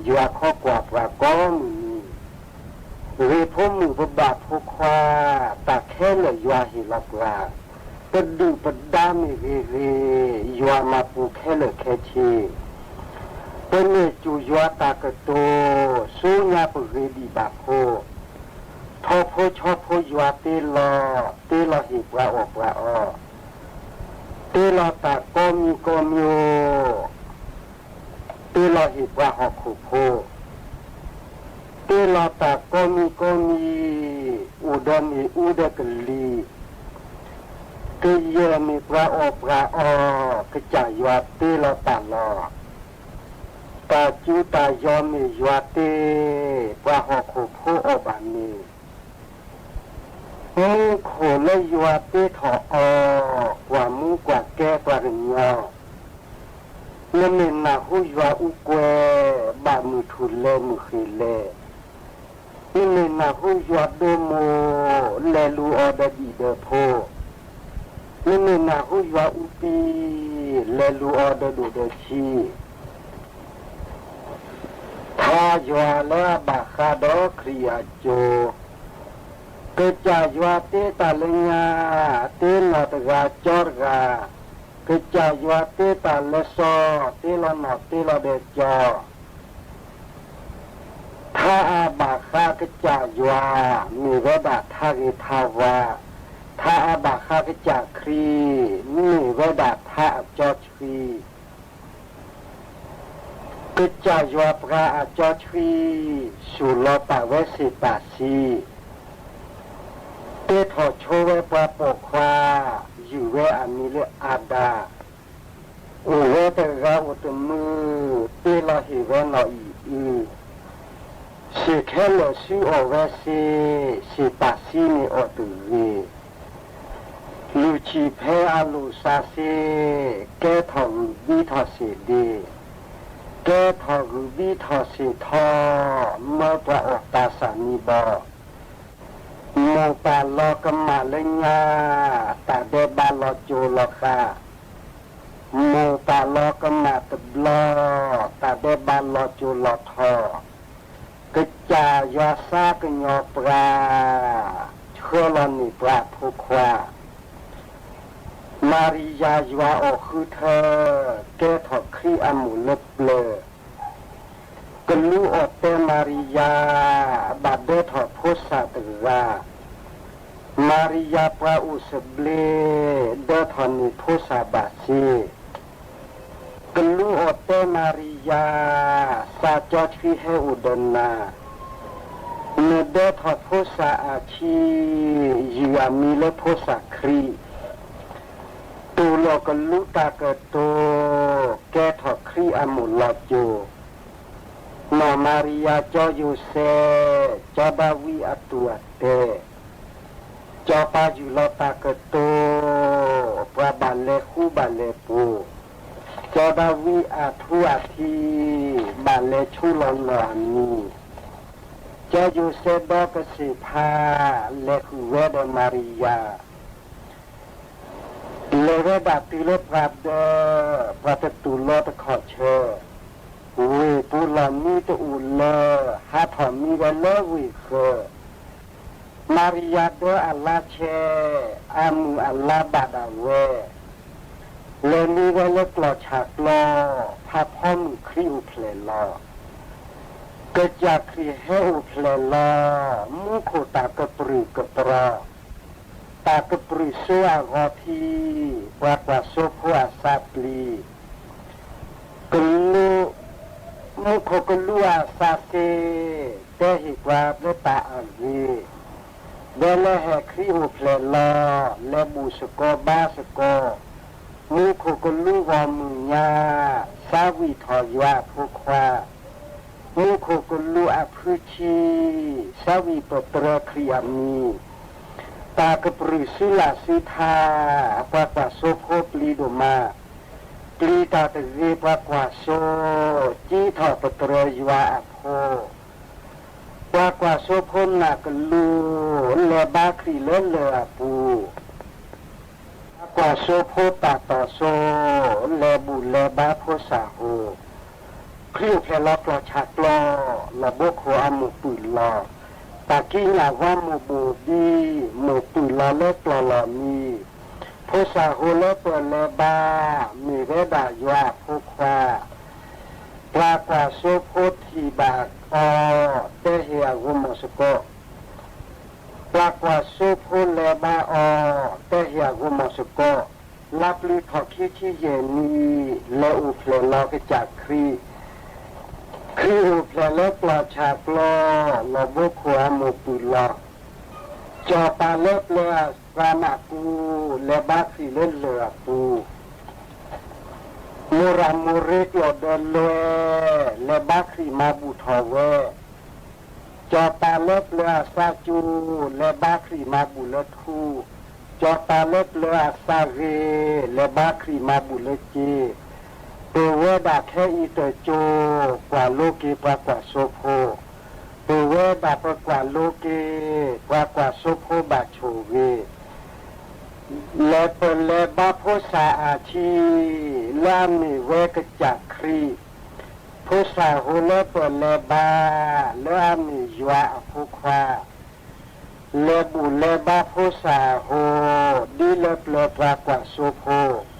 ယွၤခီကွၢ်ပှၤကိးမုၢ်နံၤ, ဂ့ၤဖိမုၣ်ပဘၣ်ဖိခွါ, တၢ်ခဲလၢာ်ယွၤဟ့ၣ်လီၤပှၤ, ပဒုၣ်ပဒါမ့ၢ်ဂ့ၤဂ့ၤ, ယွၤမၤပူၤခဲလၢာ်ခဲဆ့, ပမ့ၢ်စူၢ်ယွၤတၢ်ကတိၤ, ဆူညါပဂ့ၤဒံးဘၣ်ဖိ, ထီၣ်ဖိဆီဖိယွၤတ့လီၤ, တ့လီၤဟ့ၣ်ပှၤအီၣ်ပှၤအီ, တ့လီၤတၢ်ကိးမံၤကိးမံၤ, တ့လီၤဟ့ၣ်ပှၤဟီၣ်ခိၣ်ဖိ, တ့လီၤတၢ်ကိးမံၤကိးမံၤ, အိၣ်ဒီးမ့ၣ်အူဒီးကလံၤ, ကယဲၢ်မ့ၢ်ပှၤအီၣ်ပှၤအီ, ကစၢ်ယွၤတ့လီၤတၢ်လီၤ. တၢ်စူၤတၢ်ယီၤမ့ၢ်ယွၤတ့, ပှၤဟီၣ်ခိၣ်ဖိအီၣ်ဘၣ်န့ၣ်, မူခိၣ်လၢယွၤတ့ထီၣ်အီၤ, ကွၢ်မူကွၢ်ကဲပှၤကညီ, နမ့ၢ်နၢ်ဟူယွၤအူကွဲ, ဘၣ်မုာ်ထူၣ်လဲၤမုာ်ဃ့ၢ်လဲၤ, နမ့ၢ်နၢ်ဟူယွၤဒိမိၢ်, လဲၤလူၤအီၤဒီးဒံၣ်ဒီးဖိ, နမ့ၢ်နၢ်ဟူယွၤအူပံ, လဲၤလူၤအီၤဒီးဒိၣ်ဒီးဆံး. ထါယွၤလၢအဘၣ်ဃးဒီးခရံာ်အစိၤ, ကစၢ်ယွၤတ့တၢ်လၢညါ, တ့နီၢ်တဂၤကၠီတဂၤ, ကစၢ်ယွၤတ့တၢ်လၢစီၤ, တ့လီၤနီၢ်တ့လီၤဒီးကၠီ. ထါအဘၣ်ဃးကစၢ်ယွၤ, မ့ၢ်ဝဲဒၣ်ထါဂ့ၤထါဝါ, ထါအဘၣ်ဃးကစၢ်ခရံာ်, မ့ၢ်ဝဲဒၣ်ထါအကၠီဆှံ. ကစၢ်ယွၤပှၤအကၠီဆှံ, ဆူၣ်လီၤပာ်ဝဲစ့ၢ်ပာ်ဆံ, တ့ထီၣ်ဆိဝဲပှၤပိာ်ခွါ, ယုၢ်ဝဲအမံၤလၢအၤဒၣ်, အိၣ်ဝဲတဂၤအိၣ်တမုာ်, တ့လီၤဟ့ၣ်ဝဲနီၢ်အံၣ်အု, စ့ၢ်ခဲလၢာ်ဆူအီၣ်ဝဲစ့, စ့ၢ်ပာ်ဆံမ့ၢ်အီၣ်တဂ့ၤ. လုၢ်ဆံၣ်ဖဲအလိၣ်စးစ့, ကဲထီၣ်ဂုၢ်ဘံထီၣ်စ့ၣ်ဒ့, ကဲထီၣ်ဂုၢ်ဘံထီၣ်စ့ၣ်ထီ, မၢပှၤအီၣ်တၢ်ဆၣ်မံဘီ, မိၢ်ပာ်လီၤကမၣ်လၢညါ, တၢ်ဒဲးဘးလီၤကၠိၤလီၤဃာ်, မိၢ်ပာ်လီၤကမၣ်တဘျီ, တၢ်ဒဲးဘးလီၤကၠိၤလီၤထီ, ကစၢ်ယွၤစါကညီၤပှၤ, ဆှၢလီၤန့ၢ်ပှၤအဖိခွါ. မၤရံယၤယွၤအီၣ်ဃုထၢ, ကဲထီၣ်ခရံာ်အမိၢ်လၢပျၢၤ, ကလူးအီၣ်တဲမၤရံယၤ, ဘၣ်ဒၢထီၣ်ဖိစၢ်တဂၤ, မၤရံယၤပှၤအိၣ်စဘျ့, ဒၢထီၣ်န့ၢ်ဖိစၢ်ဘၣ်စ့. ကလူးအီၣ်တဲမၤရံယၤ, စးကၠီဆှံဟဲအိၣ်ဒီးနၤ, နဒၢထီၣ်ဖိစၢ်အဆံ, ယုၢ်အမံၤလၢဖိစၢ်ခရံာ်, တူၢ်လိာ်ကလူးတၢ်ကတိၤ, ကဲထီၣ်ခရံာ်အမိၢ်လီၤကၠိၤ. နီၢ်မၤရံယၤ ကၠီယိၤစဲး, ကၠီဒၤဝံးအတူၢ်အတဲာ်, ကၠီပၤယုၢ်လီၤတၢ်ကတိၤ, ပှၤဘၣ်လဲၤဃူဘၣ်လဲၤဖိး, ကၠီဒၤဝံးအထူအထံ, ဘၣ်လဲၤဆူလီၤနီၢ်အမံၤ, ကၠီယိၤစဲးဒီးကစ့ၢ်ဖး, လဲၤဃုာ်ဝဲဒီးမၤရံယၤ လဲၤဝဲဒၣ်တုၤလၢပှၤဒၢး, ပှၤတတူၢ်လိာ်တခီၣ်ဆၢ, ဝ့ၢ်ပူၤလီၢ်မံတအိၣ်လၢ, ဟးထီၣ်မံဝဲလၢဝ့ၢ်ဃၢၤ, မၤရံယၤဒၢအလါဆဲး, အမုၢ်အလါဘၣ်ဒၣ်ဝဲ, လဲၤမံဝဲလၢကျီၢ်ဆၣ်ကျီ, ဖးဖီမုၢ်ခရံာ်အိၣ်ဖျဲၣ်လီၤ. ကစၢ်ခရံာ်ဟဲအိၣ်ဖျဲၣ်လီၤ, မူခိၣ်တၢ်ကပြုၢ်ကပြီၤ, တၢ်ကပြုၢ်စိအဂီၤထံး, ပှၤကွၢ်စိဖိအသးပျံၤ, ကလူး, မူခိၣ်ကလူးအသးစ့, တဲဟ့ၣ်ပှၤလၢတၢ်အဂ့ၤ, ဒီးလဲၤဟဲခရံာ်အိၣ်ဖျဲၣ်လီၤ, လဲၤဘူၣ်သကိးဘါသကိး, မူခိၣ်ကလူးဂီၢ်မုၢ်ညါ, သးဝံၣ်ထီၣ်ယွၤအဖိခွါ, မူခိၣ်ကလူးအဖုဆံ, သးဝံၣ်ပတြၢၤခရံာ်အမံၤ, တၢ်ကပြုၢ်စုလၢ်စုထါ, ပှၤကွၢ်စိဖိပျံၤဒိၣ်မး, ပျံၤတၢ်တဂ့ၤပှၤကွၢ်စိ, စံးထီၣ်ပတြၢၤယွၤအဖိ, ပှၤကွၢ်စိဖိနာ်ကလူး, လဲၤဘါခရံာ်လၢလၢၢ်အပူၤ ပှၤကွၢ်စိဖိတၢ်တီၢ်စိ, လဲၤဘူၣ်လဲၤဘါဖိစၢ်ဟိၣ်, ခရံာ်အိၣ်ဖျဲၣ်လီၤကျီၢ်ဆၣ်ကျီ, လီၤဘိခိၣ်အမိၢ်ပုၢ်လီၤ. တၢ်ကံးညာ်ဝါမိၢ်ဘိၣ်ဘံ, မိၢ်ပုၢ်လီၤလၢကျီၢ်လီၢ်မံၤ. ဖိသၣ်ဟိလၢပၢၢ်လၢၤဘါ, မ့ၢ်ဝဲဒၣ်ယွၤအဖိခွါ. ပှၤကွၢ်စိဖိထံၣ်ဘၣ်အီၤ, တဲဟ့ၣ်အဂီၢ်မီၢ်စ့ၢ်ကီး. ပှၤကွၢ်စိဖိလဲၤဘါအီၤ, တဲဟ့ၣ်အဂီၢ်မီၢ်စ့ၢ်ကီး. လါပျုၤထီၣ်ခံဆံယဲၢ်နံၣ်, လဲၤအိၣ်ဖျဲၣ်လီၤကစၢ်ခရံာ်. ခရံာ်အိၣ်ဖျဲၣ်လၢကျီၢ်ဆၣ်ကျီ, လီၤဘိခိၣ်အမိၢ်ပုၢ်လီၤ. စီၤပၤလၢပျၢၤအသးနၢ်ကူ, လဲၤဘါခရံာ်လၢလၢၢ်အပူၤ. မိၢ်ရၢ်မိၢ်ရ့ကျိာ်ဒၢလွဲ, လဲၤဘါခရံာ်မၤဘူၣ်ထီၣ်ဝဲ. စီၤပၤလၢပျၢၤအသးစူၤ, လဲၤဘါခရံာ်မၤဘူၣ်လၢထူ. စီၤပၤလၢပျၢၤအသးဂ့ၤ, လဲၤဘါခရံာ်မၤဘူၣ်လၢစ့. ပဝဲဒၣ်ခဲအံၤတစိၤ, ကွၢ်လိက့ၤပှၤကွၢ်စိဖိ. ပဝဲဒၣ်ပကွၢ်လိက့ၤ, ပှၤကွၢ်စိဖိဘၣ်ဆိၣ်ဂ့ၤ. လဲၤပၢၢ်လဲၤဘါဖိသၣ်အထံ, လၢအမ့ၢ်ဝဲကစၢ်ခရံာ်. ဖိသၣ်ဟိလၢပၢၢ်လဲၤဘါ, လၢအမ့ၢ်ယွၤအဖိခွါ. လဲၤဘူၣ်လဲၤဘါဖိသၣ်ဟိ, ဒ်လၢပျၢၤပှၤကွၢ်စိဖိ.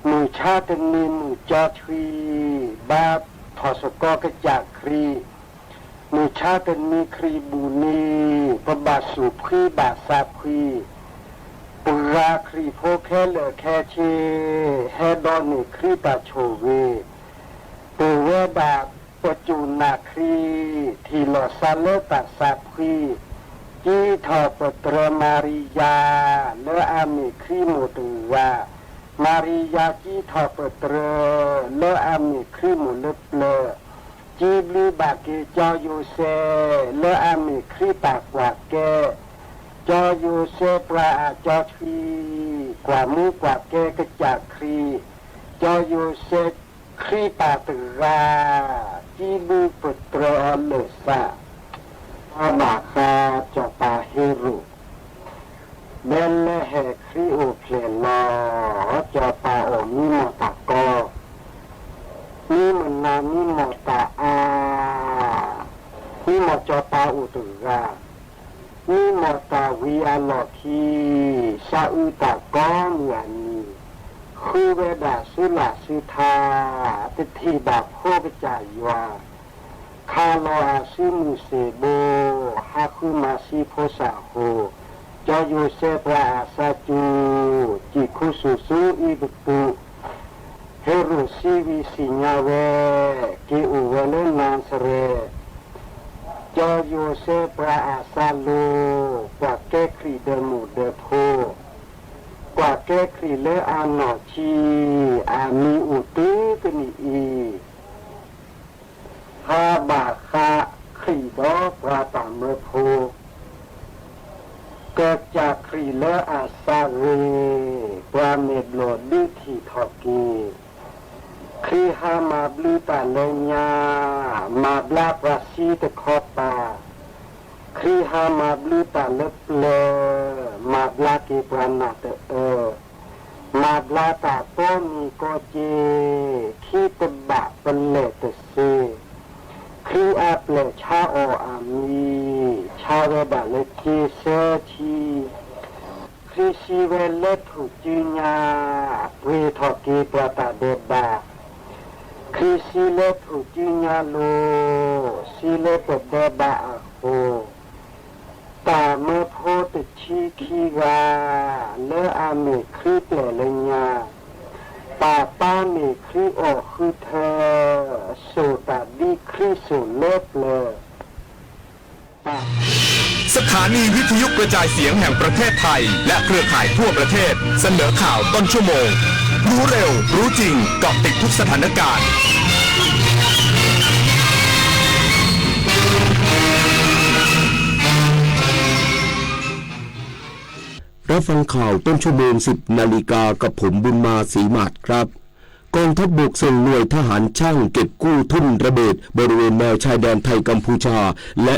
မုၢ်ဆါတနံၤမုၢ်ကၠီထွံ, ဘါထီၣ်စ့ၢ်ကီးကစၢ်ခရံာ်. မုၢ်ဆါတနံၤခရံာ်ဘူၣ်နံၤ, ပဘၣ်သူၣ်ဖှံဘၣ်သးဖှံ. ပှၤခရံာ်ဖိခဲလၢာ်ခဲဆ့, ဟဲဒီးန့ၢ်ခရံာ်တၢ်ဆိၣ်ဂ့ၤ. ပဝဲဒၣ်ပစိာ်နာ်ခရံာ်, ထံၣ်လိာ်သးလၢတၢ်သးဖှံ, ကံထီၣ်ပတြၢၤမၤရံယၤ, လၢအမ့ၢ်ခရံာ်မိၢ်တဂၤ. မၤရံယၤကံထီၣ်ပတြၢၤ, လၢအမ့ၢ်ခရံာ်မိၢ်လၢပျၢၤ. ကံဘျုးဘၣ်က့ၤစီၤယိၤစဲး, လၢအမ့ၢ်ခရံာ်ပၢ်ကွၢ်ကဲ. စီၤယိၤစဲးပှၤအကၠီထွံ, ကွၢ်မူကွၢ်ကဲကစၢ်ခရံာ်. စီၤယိၤစဲးခရံာ်ပၢ်တဂၤ, ကံဘျုးပတြၢၤအီၤလၢာ်သး. ဘၣ်ဃးစီၤပၤဟ့ရိၣ်, ဘဲလ့ဟဲခရံာ်အိၣ်ဖျဲၣ်လီၤ. စီၤပၤအီၣ်မံမီၢ်တၢ်ကီ, မံမီၢ်နၤမံမီၢ်တၢ်အါ, မံမီၢ်စီၤပၤအိၣ်တဂၤ. မံမီၢ်တၢ်ဝံၤအလီၢ်ခံ, သးအုးတၢ်ကီမုၢ်အနံၤ, ဃုဝဲဒၣ်စုလၢ်စုထါ, တထံၣ်ဘၣ်ဖိကစၢ်ယွၤ. ခးလီၤအစုမုၢ်သ့ၣ်ဘိ, ဟးဃုမၤသံဖိသၣ်ဟိ. စီၤယိၤစဲးပှၤအသးစူၤ, စံၣ်ခူသူၣ်ဆူအံၤပတူး. ဟ့ရိၣ်စံးဝံၤသ့ၣ်ညါဝဲ, က့ၤအိၣ်ဝဲလၢနၤစရဲး. စီၤယိၤစဲးပှၤအသးလိၤ, ကွၢ်ကဲခရံာ်ဒီးမိၢ်ဒီးဖိ, ကွၢ်ကဲခရံာ်လၢအနီၢ်ဆံး, အမံၤအိၣ်တုၤတနံၤအံၤ. ဟးဘၣ်ဃးခရံာ်ဒီးပှၤတၢ်မၢဖိ, ကစၢ်ခရံာ်လၢအသးဂ့ၤ, ပှၤမဲာ်ဘျီၣ်ဒုးထံၣ်ထီၣ်က့ၤ. ခရံာ်ဟးမၤဘျုးတၢ်လၢညါ, မၤဘျါပှၤသံတခီပၤ. ခရံာ်ဟးမၤဘျုးတၢ်လၢပျၢၤ, မၤဘျါက့ၤပှၤနၢ်တအၢ. မၤဘျါတၢ်ကိးမံၤကိးက့ၤ, ခံတဘၣ်ပလဲၢ်တစ့. ခရံာ်အပျဲၢ်ဆါအီၣ်အမံၤ, ဆါဝဲဒၣ်လၢက့ၤစဲထံ. ခရံာ်စံးဝဲလၢထိၣ်စုညါ, ပှ့ၤထီၣ်က့ၤပှၤတၢ်ဒဲးဘး. ခရံာ်စံးလၢထိၣ်စုညါလိၤ, စံးလၢပဒဲးဘးအဃိ. တၢ်မၢဖိတဆံခံဂၤ, လၢအမ့ၢ်ခရံာ်ပျဲၢ်လၢညါ, ပၢ်ပါမ့ၢ်ခရံာ်အီၣ်ဃုထၢ, စိာ်တၢ်ဒ်ခရံာ်စိာ်လၢပျၢၤ. สถานีวิทยุกระจายเสียงแห่งประเทศไทย และเครือข่ายทั่วประเทศ เสนอข่าวต้นชั่วโมง รู้เร็ว รู้จริง เกาะติดทุกสถานการณ์ รับฟังข่าวต้นชั่วโมง สิบนาฬิกา กับผมบุญมา ศรีหมาดครับ กองทัพบกส่งหน่วยทหารช่างเก็บกู้ทุ่นระเบิดบริเวณแนวชายแดนไทยกัมพูชา และ